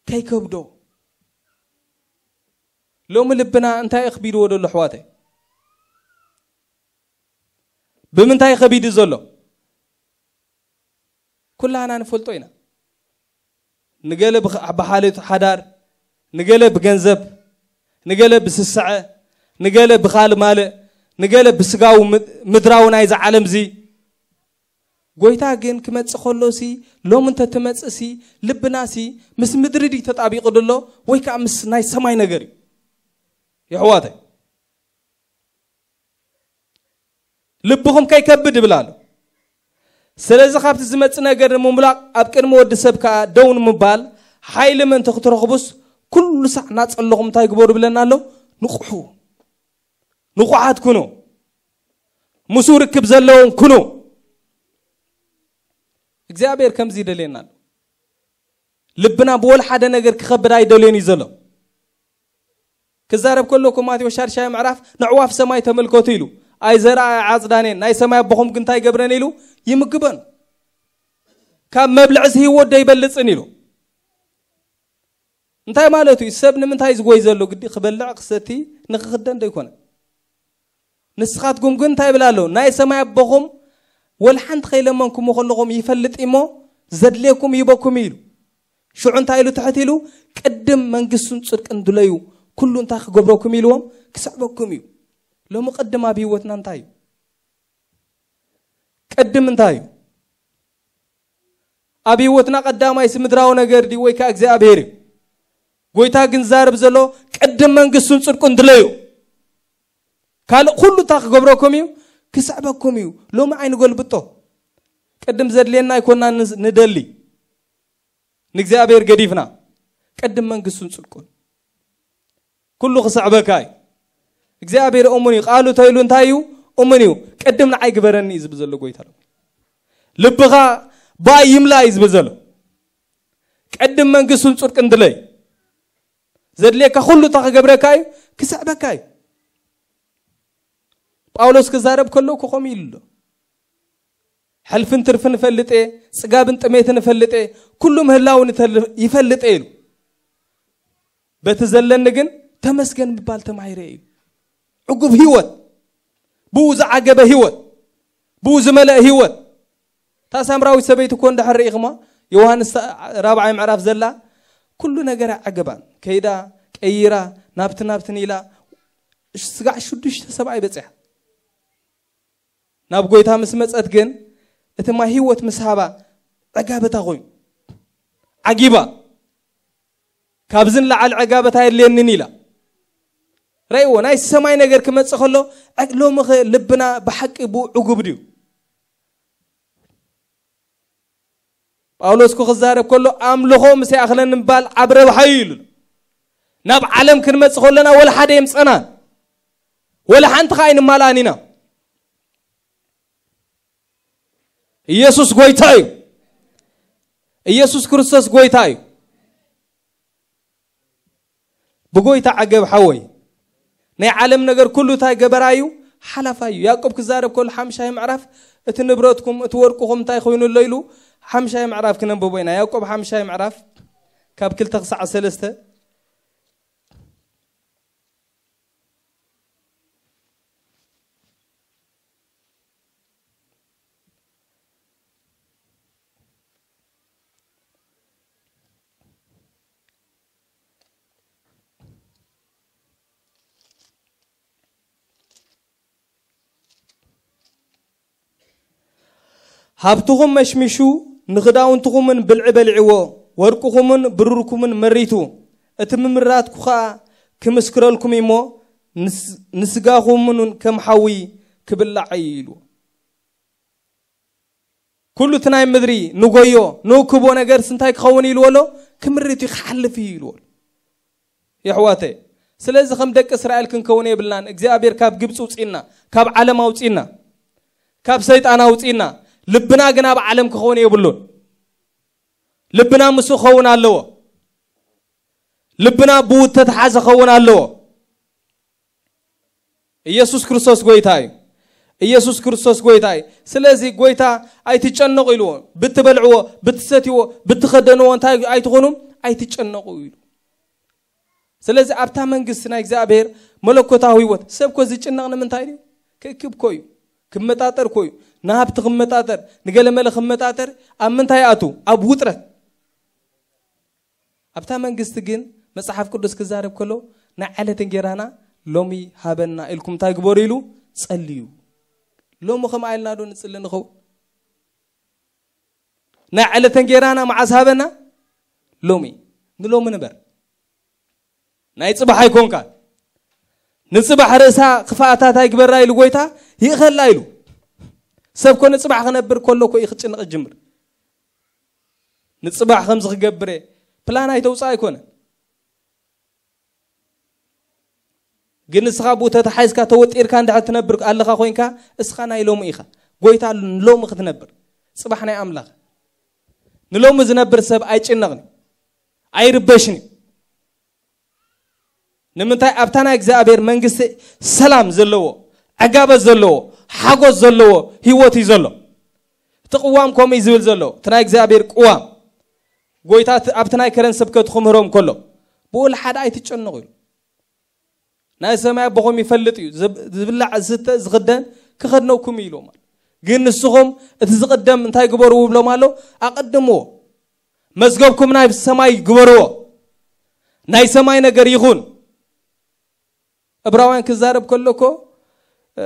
ከይከብዶ። ሎሚ ልብና እንታይ እዩ ከቢድዎ ዘሎ ኣሕዋተይ? ብምንታይ ከቢዱ ዘሎ? ኩላና ንፈልጦ ኢና። ንገለ ብኽ-፣ ብሓልዮት ሓዳር፣ ንገለ ብገንዘብ፣ ንገለ ብስስዐ፣ ንገለ ብኻልእ ማልእ፣ ንገለ ብስጋዊ ምድ-፣ ምድራዊ ናይዚ ዓለምዚ። ጎይታ ግን ክመጽእ ከሎሲ፣ ሎሚ እንተትመጽእሲ፣ ልብናሲ ምስ ምድሪ ድዩ ተጣቢቑ ዘሎ ወይ ከኣ ምስ ናይ ሰማይ ነገር እዩ? የሕዋተይ። ልብኹም ከይከብድ ይብል ኣሎ። ስለዚ ካብቲ ዝመጽእ ነገር ንምምላቕ ኣብ ቅድሚ ወዲ ሰብ ከኣ ደው ንምባል ሓይሊ ምእንቲ ክትረኽቡስ ኩሉ ሳዕ እናጸለኹም እንታይ ግበሩ ይብለና ኣሎ? ንቕሑ። ንቑሓት ኩኑ። ምስኡ ርክብ ዘለዎም ኩኑ። እግዚኣብሔር ከምዚ ይደልየና ኣሎ። ልብና ብወላ ሓደ ነገር ክኸብድ ኣይደልዮን እዩ ዘሎ። ክዛረብ ከሎ እኮ ማቴዎስ ሻድሻይ ምዕራፍ ንዕዋፍ ሰማይ ተመልከቱ ኢሉ። ኣይዘርኣ ኣይዓጽዳኔን፣ ናይ ሰማይ ኣቦኹም ግን እንታይ ይገብረን ኢሉ? ይምግበን። ካብ መብልዕስ ህይወት ዶ ይበልጽን ኢሉ። እንታይ ማለቱ እዩ? ሰብ ንምንታይ ዝጎይ ዘሎ ግዲ ክበልዕ ክሰቲ ንክኽደን ዶ ይኮነ? ንስኻትኩም ግን እንታይ ይብል ኣሎ? ናይ ሰማይ ኣቦኹም ወላ ሓንቲ ከይለመንኩሞ ከለኹም ይፈልጥ እሞ ዘድልየኩም ይበኩም እዩ ኢሉ። ሽዑ እንታይ ኢሉ ትሕት ኢሉ? ቅድም መንግስቱን ጽድቅን ድለዩ፣ ኩሉ እንታይ ክገብረኩም ኢልዎም ክስዕበኩም እዩ። ሎሚ ቅድም ኣብ ህይወትና እንታይ እዩ? ቅድም እንታይ እዩ? ኣብ ህይወትና ቀዳማይስ ምድራዊ ነገር ድዩ ወይ ከኣ እግዚኣብሔር እዩ? ጎይታ ግን ዛረብ ዘሎ ቅድም መንግስቱን ጽድቁን ድለዩ፣ ካልእ ኩሉ እንታይ ክገብረኩም እዩ? ክስዕበኩም እዩ። ሎሚ ኣይንገልብጦ። ቅድም ዘድልየና ኣይኮና ንስ- ንደሊ ንእግዚኣብሔር ገዲፍና። ቅድም መንግስቱን ጽድቁን ኩሉ ክስዕበካ እዩ። እግዚኣብሔር እሙን እዩ። ቃሉ ተይሉ እንታይ እዩ? እሙን እዩ። ቅድም ንዓይ ግበረኒ እዩ ዝብል ዘሎ ጎይታ። ልብኻ ብኣይ ይምላ እዩ ዝብል ዘሎ። ቅድም መንግስቱን ጽድቅን ድለይ። ዘድልየካ ኩሉ እንታይ ክገብረካ እዩ? ክስዕበካ እዩ። ጳውሎስ ክዛረብ ከሎ እኮ ከምኡ ኢሉ ኣሎ። ሕልፍን ትርፍን እፈልጥ እየ፣ ጽጋብን ጥሜትን እፈልጥ እየ፣ ኩሉ ምህላውን እተል- ይፈልጥ እየ ኢሉ። በቲ ዘለኒ ግን ተመስገን ምባል ተማሂረ እዩ። ዕጉብ ህይወት፣ ብኡ ዝዓገበ ህይወት፣ ብኡ ዝመለአ ህይወት። እታ ሳምራዊት ሰበይቲ እኮ እንድሕር ርኢኽማ፣ ዮሃንስ ራብዓይ ምዕራፍ ዘላ ኩሉ ነገር ኣዕገባን። ከይዳ ቀይራ ናብቲ ናብትን ኢላ ስጋዕ ሽዱሽተ ሰብኣይ በጺሓ። ናብ ጎይታ ምስ መጸት ግን እቲ ማይ ህይወት ምስ ሃባ ዕጋበታ ኮይኑ ዓጊባ። ካብዚ ንላዓል ዕጋበት ኣየድልየንን ኢላ። ረእይዎ፣ ናይ ሰማይ ነገር ክመጽእ ከሎ፣ ዕግ- ሎሚ ኸ ልብና ብሓቂ ብኡ ዕጉብ ድዩ? ጳውሎስ እኮ ክዛረብ ከሎ፣ ኣምልኾ ምስ ይኣኽለኒ ምባል ዓብ ረብሓ እዩ ኢሉ። ናብ ዓለም ክንመጽእ ከለና ወላ ሓደ የምጸናን፣ ወላ ሓንቲ ኸኣ ኣይንማልኣን ኢና። ኢየሱስ ጎይታ እዩ። ኢየሱስ ክርስቶስ ጎይታ እዩ። ብጎይታ ዓገብ ሓወይ። ናይ ዓለም ነገር ኩሉ እንታይ ገበራ እዩ? ሓላፋ እዩ። ያዕቆብ ክዛረብ ከሎ ሓምሻይ ምዕራፍ እቲ ንብረትኩም እቲ ወርቅኹም እንታይ ኮይኑ ኣሎ ኢሉ ሓምሻይ ምዕራፍ ክነንብቦ ኢና። ያዕቆብ ሓምሻይ ምዕራፍ ካብ ክልተ ክሳዕ ሰለስተ። ሃብትኹም መሽሚሹ፣ ንኽዳውንትኹምን ብልዒ በሊዕዎ፣ ወርቅኹምን ብሩርኩምን መሪቱ። እቲ ምምራትኩ ኸኣ ክምስክረልኩም እሞ፣ ንስ- ንስጋኹምን ከም ሓዊ ክብላዕ እዩ ኢሉ። ኩሉ እቲ ናይ ምድሪ ንጎዮ ንእክቦ ነገርስ እንታይ ክኸውን ኢልዎ ኣሎ? ክምርት እዩ፣ ክሓልፍ እዩ ኢልዎ ኣሎ። የሕዋተ፣ ስለዚ ከም ደቂ እስራኤል ክንከውን የብልናን። እግዚኣብሔር ካብ ግብፂ ውፅእና፣ ካብ ዓለም ኣውፅእና፣ ካብ ሰይጣን ኣውፅእና። ልብና ግን ኣብ ዓለም ክኸውን የብሉን። ልብና ምስኡ ክኸውን ኣለዎ። ልብና ብኡ ተተሓዘ ክኸውን ኣለዎ። ኢየሱስ ክርስቶስ ጎይታ እዩ። ኢየሱስ ክርስቶስ ጎይታ እዩ። ስለዚ ጎይታ ኣይትጨነቑ ኢልዎ። ብትበልዕዎ፣ ብትሰትይዎ፣ ብትኸደንዎ እንታይ ኣይትኾኑም? ኣይትጨነቑ ኢሉ። ስለዚ ኣብታ መንግስቲ ናይ እግዚኣብሔር መለኮታዊ ህይወት ሰብ ኮ ዝጭነቕ ንምንታይ ድዩ? ክእክብ ኮ እዩ። ክመጣጠር ኮ እዩ። ንሃብቲ ክመጣጠር፣ ንገለመለ ክመጣጠር ኣብ ምንታይ ኣቱ? ኣብ ውጥረት። ኣብታ መንግስቲ ግን መጽሓፍ ቅዱስ ክዛረብ ከሎ ናይ ዕለት እንጌራና ሎሚ ሃበና ኢልኩም እንታይ ግበሩ ኢሉ ጸልዩ። ሎሚ ከምኣ ኢልና ዶ ንጽሊ ንኸውን? ናይ ዕለት እንጌራና መዓስ ሃበና? ሎሚ። ንሎሚ ንበር። ናይ ጽባሕ ኣይኮንካን። ንጽባሕ ርእሳ ክፍኣታት ኣይግበራ ኢሉ ጎይታ ይእኸላ ኢሉ። ሰብ ኮ ንጽባሕ ክነብር ከሎ ኮ እዩ ክጭነቕ ዝጅምር። ንጽባሕ ከምዚ ክገብር እየ ፕላን ኣይተውፅእ ኣይኮነን። ግን ንስኻ ብኡ ተተሓይዝካ ተወጢርካ እንድሕር ትነብር ኣለኻ ኮይንካ እስኻ ናይ ሎሚ ኢኻ። ጎይታ ንሎሚ ክትነብር። ጽባሕ ናይ ኣምላኽ። ንሎሚ ዝነብር ሰብ ኣይጭነቕን እዩ። ኣይርበሽን እዩ። ንምንታይ ኣብታ ናይ እግዚኣብሔር መንግስቲ ሰላም ዘለዎ ዕጋበት ዘለዎ፣ ሓጎስ ዘለዎ ህይወት እዩ ዘሎ። እቲ ቅዋም ከምኡ እዩ ዝብል ዘሎ፣ እቲ ናይ እግዚኣብሔር ቅዋም። ጎይታ እቲ ኣብቲ ናይ ከረን ስብከቱ ክምህሮም ከሎ፣ "ብወላ ሓደ ኣይትጨነቑ" ኢሉ። ናይ ሰማይ ኣቦኹም ይፈልጥ እዩ፣ ዝብ-፣ ዝብላዕ፣ ዝስተ፣ ዝኽደን ክኸድነኩም እዩ ኢሎም። ግን ንስኹም እቲ ዝቕደም እንታይ ግበርዎ ይብሎም ኣሎ? ኣቐድምዎ። መዝገብኩም ናይ ሰማይ ግበርዎ። ናይ ሰማይ ነገር ይኹን። ዕብራውያን ክዛረብ ከሎ እኮ፣ እ፣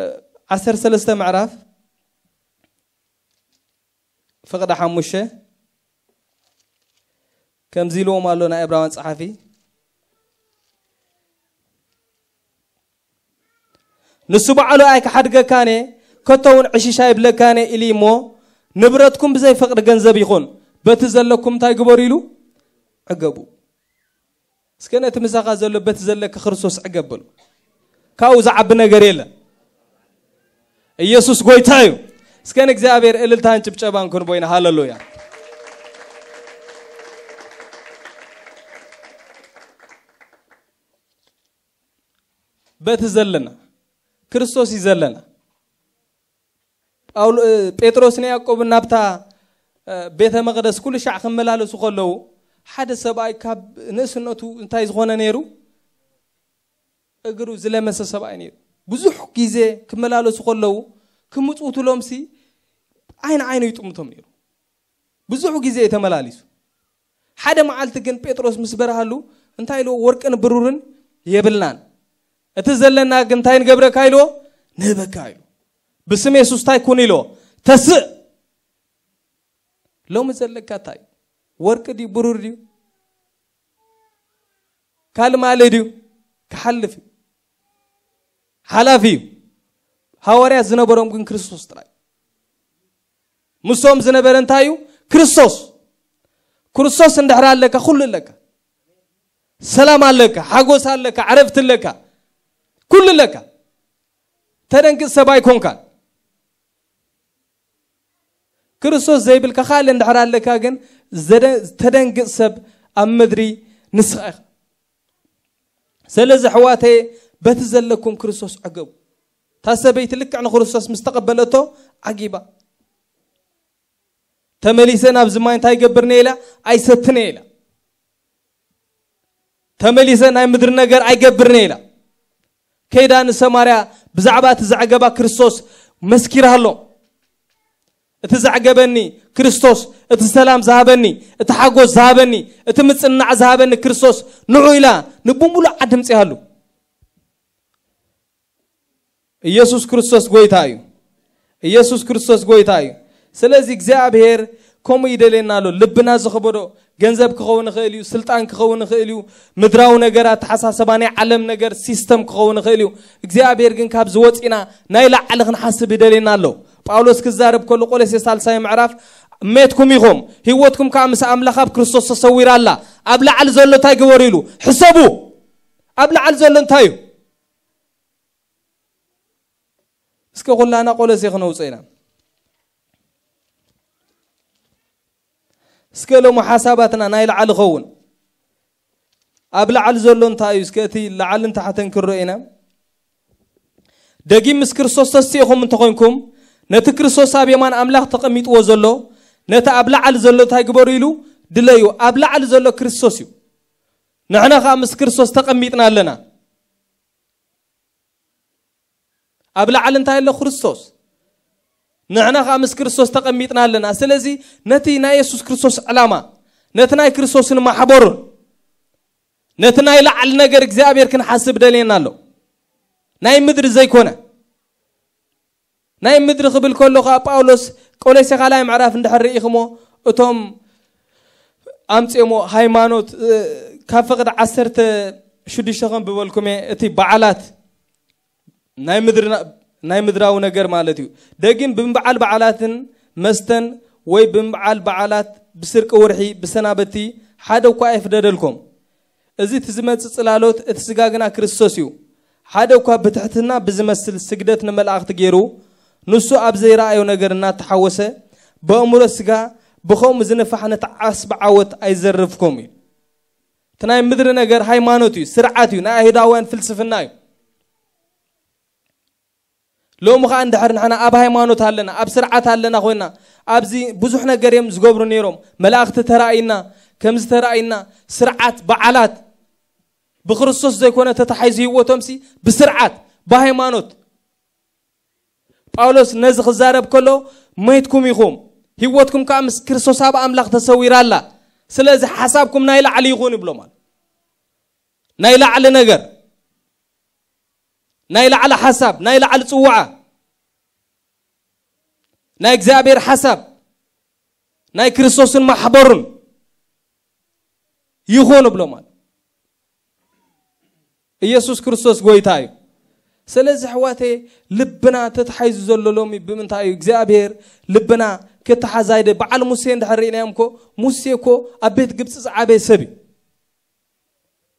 ዓሰርተ ሰለስተ ምዕራፍ ፍቕዲ ሓሙሽተ ከምዚ ኢልዎም ኣሎ ናይ ዕብራውያን ጸሓፊ፣ "ንሱ ባዕሉ ኣይክሓድገካን እየ፣ ከቶ እውን ዕሽሽ ኣይብለካን እየ" ኢሉ እሞ፣ "ንብረትኩም ብዘይ ፍቕዲ ገንዘብ ይኹን፣ በቲ ዘለኩም እንታይ ግበሩ?" ኢሉ፣ "ዕገቡ።" እስከ ነቲ ምሳኻ ዘሎ፣ "በቲ ዘለካ ክርስቶስ ዕገብ" በሉ። ካብኡ ዝዓቢ ነገር የለን። ኢየሱስ ጎይታ እዩ። እስከ ንእግዚኣብሔር እልልታን ጭብጨባን ክንቦይና። ሃሌሉያ። በቲ ዘለና፣ ክርስቶስ እዩ ዘለና። ጳውሎ-፣ እ፣ ጴጥሮስን ያዕቆብን ናብታ፣ እ፣ ቤተ መቕደስ ኩሉ ሻዕ ክመላለሱ ከለዉ፣ ሓደ ሰብኣይ ካብ ንእስነቱ እንታይ ዝኾነ ነይሩ? እግሩ ዝለመሰ ሰብኣይ ነይሩ። ብዙሕ ግዜ ክመላለሱ ከለዉ፣ ክምጽውትሎምሲ ዓይኒ ዓይኑ ይጥምቶም ነይሩ። ብዙሕ ግዜ እዩ ተመላሊሱ። ሓደ መዓልቲ ግን ጴጥሮስ ምስ በርሃሉ እንታይ ኢልዎ? "ወርቅን ብሩርን የብልናን፣ እቲ ዘለና ግን እንታይ ንገብረካ?" ኢልዎ። "ንህበካ" ኢሉ። "ብስም የሱስ እንታይ ኩን?" ኢልዎ። "ተስእ!" ሎሚ ዘለካ እንታይ እዩ? ወርቂ ድዩ? ብሩር ድዩ? ካልእ ማለ ድዩ? ክሓልፍ እዩ። ሓላፊ እዩ። ሃዋርያት ዝነበሮም ግን ክርስቶስ ጥራይ። ምስኦም ዝነበረ እንታይ እዩ? ክርስቶስ። ክርስቶስ እንድሕር ኣለካ፣ ኩሉ ኣለካ። ሰላም ኣለካ፣ ሓጎስ ኣለካ፣ ዕረፍቲ ኣለካ፣ ኩሉ ኣለካ። ተደንግጽ ሰብ ኣይኮንካን። ክርስቶስ ዘይብልካ ካልእ እንድሕር ኣለካ ግን፣ ዘደ-፣ ተደንግጽ ሰብ ኣብ ምድሪ ንስኻ ኢኻ። ስለዚ ኣሕዋተየ፣ በቲ ዘለኩም ክርስቶስ ዕገቡ። እታ ሰበይቲ ልክዕ ንክርስቶስ ምስ ተቐበለቶ ዓጊባ። ተመሊሰ ናብዚ ማይ እንታይ ይገብርኒ ኢላ? ኣይሰትነ ኢላ። ተመሊሰ ናይ ምድሪ ነገር ኣይገብርኒ ኢላ። ከይዳ ንሰማርያ ብዛዕባ እቲ ዘዕገባ ክርስቶስ መስኪራሎም። "እቲ ዘዕገበኒ ክርስቶስ፣ እቲ ሰላም ዝሃበኒ፣ እቲ ሓጎስ ዝሃበኒ፣ እቲ ምጽንናዕ ዝሃበኒ ክርስቶስ ንዑ" ኢላ ንብምሉእ ዓዲ ምጽኣሉ። ኢየሱስ ክርስቶስ ጎይታ እዩ። ኢየሱስ ክርስቶስ ጎይታ እዩ። ስለዚ እግዚኣብሔር ከምኡ ይደልየና ኣሎ። ልብና ዝኸበዶ ገንዘብ ክኸውን ይኽእል እዩ፣ ስልጣን ክኸውን ይኽእል እዩ፣ ምድራዊ ነገር፣ ኣተሓሳሰባ፣ ናይ ዓለም ነገር፣ ሲስተም ክኸውን ይኽእል እዩ። እግዚኣብሔር ግን ካብዚ ወፂና ናይ ላዕሊ ክንሓስብ ይደልየና ኣሎ። ጳውሎስ ክዛረብ ከሎ ቆሎሴ ሳልሳይ ምዕራፍ፣ "እሜትኩም ኢኹም፣ ህይወትኩም ከዓ ምስ ኣምላኽ ኣብ ክርስቶስ ተሰዊራ ኣላ። ኣብ ላዕሊ ዘሎ እንታይ ግበሩ?" ኢሉ። ሕሰቡ። ኣብ ላዕሊ ዘሎ እንታይ እዩ? እስከ ኩላና ቆሎሴ ክነውፅኦ ኢና። እስከ ሎሚ ሓሳባትና ናይ ላዕሊ ኸውን። ኣብ ላዕሊ ዘሎ እንታይ እዩ? እስከ እቲ ላዕልን ታሕትን ክንርኢ ኢና። "ደጊም ምስ ክርስቶስ ተሲእኹም እንተኾይንኩም፣ ነቲ ክርስቶስ ኣብ የማን ኣምላኽ ተቐሚጥዎ ዘሎ፣ ነቲ ኣብ ላዕሊ ዘሎ እንታይ ግበሩ?" ኢሉ፣ "ድለዩ።" ኣብ ላዕሊ ዘሎ ክርስቶስ እዩ። ንሕና ኸዓ ምስ ክርስቶስ ተቐሚጥና ኣለና። ኣብ ላዕሊ እንታይ ኣሎ? ክርስቶስ። ንሕና ኸዓ ምስ ክርስቶስ ተቐሚጥና ኣለና። ስለዚ ነቲ ናይ የሱስ ክርስቶስ ዕላማ፣ ነቲ ናይ ክርስቶስን ማሕበሩን፣ ነቲ ናይ ላዕሊ ነገር እግዚኣብሔር ክንሓስብ ደልየና ኣሎ። ናይ ምድሪ ዘይኮነ። ናይ ምድሪ ክብል ከሎ ኸዓ ጳውሎስ ቆሎሴ ካልኣይ ምዕራፍ እንድሕር ርኢኽሞ፣ እቶም ኣምፅኦሞ ሃይማኖት፣ እ፣ ካብ ፍቕዲ ዓሰርተ ሽዱሽተ ከም ብበልኩም እየ፣ እቲ በዓላት ናይ ምድርና-፣ ናይ ምድራዊ ነገር ማለት እዩ። ደጊም ብምበዓል በዓላትን መስተን ወይ ብምበዓል በዓላት ብስርቂ ውርሒ ብሰናበቲ ሓደ እኳ ኣይፍደደልኩም። እዚ እቲ ዝመጽእ ጽላሎት እቲ ስጋ ግና ክርስቶስ እዩ። ሓደ እኳ ብትሕትና ብዝመስል ስግደት ንመላእኽቲ ገይሩ ንሱ ኣብ ዘይረኣዮ ነገር እናተሓወሰ በእምሮ ስጋ ብኸምኡ ዝንፋሕ ነቲ ዓስቢ ዓወት ኣይዘርፍኩም እዩ። እቲ ናይ ምድሪ ነገር ሃይማኖት እዩ፣ ስርዓት እዩ፣ ናይ ኣይሁዳውያን ፍልስፍና እዩ። ሎሚ ኸዓ እንድሕር ንሕና ኣብ ሃይማኖት ኣለና፣ ኣብ ስርዓት ኣለና ኮይና፣ ኣብዚ ብዙሕ ነገር እዮም ዝገብሩ ነይሮም። መላእኽቲ ተራእይና፣ ከምዚ ተራእይና፣ ስርዓት፣ በዓላት፣ ብክርስቶስ ዘይኮነ ተታሒዙ ህይወቶምሲ ብስርዓት፣ ብሃይማኖት። ጳውሎስ ነዚ ክዛረብ ከሎ፣ "ሞይትኩም ኢኹም፣ ህይወትኩም ከኣ ምስ ክርስቶስ ኣብ ኣምላኽ ተሰዊራ ኣላ። ስለዚ ሓሳብኩም ናይ ላዕሊ ይኹን" ይብሎም ኣሎ። ናይ ላዕሊ ነገር፣ ናይ ላዕሊ ሓሳብ፣ ናይ ላዕሊ ጽዋዓ፣ ናይ እግዚኣብሔር ሓሳብ፣ ናይ ክርስቶስን ማሕበሩን ይኹን እብሎም ኣሎ። ኢየሱስ ክርስቶስ ጎይታ እዩ። ስለዚ ኣሕዋተይ፣ ልብና ተታሒዙ ዘሎ ሎሚ ብምንታይ እዩ? እግዚኣብሔር ልብና ክተሓዛይደ። በዓል ሙሴ እንድሕር ርኢናዮም እኮ፣ ሙሴ እኮ ኣብ ቤት ግብፂ ዝዓበየ ሰብ እዩ።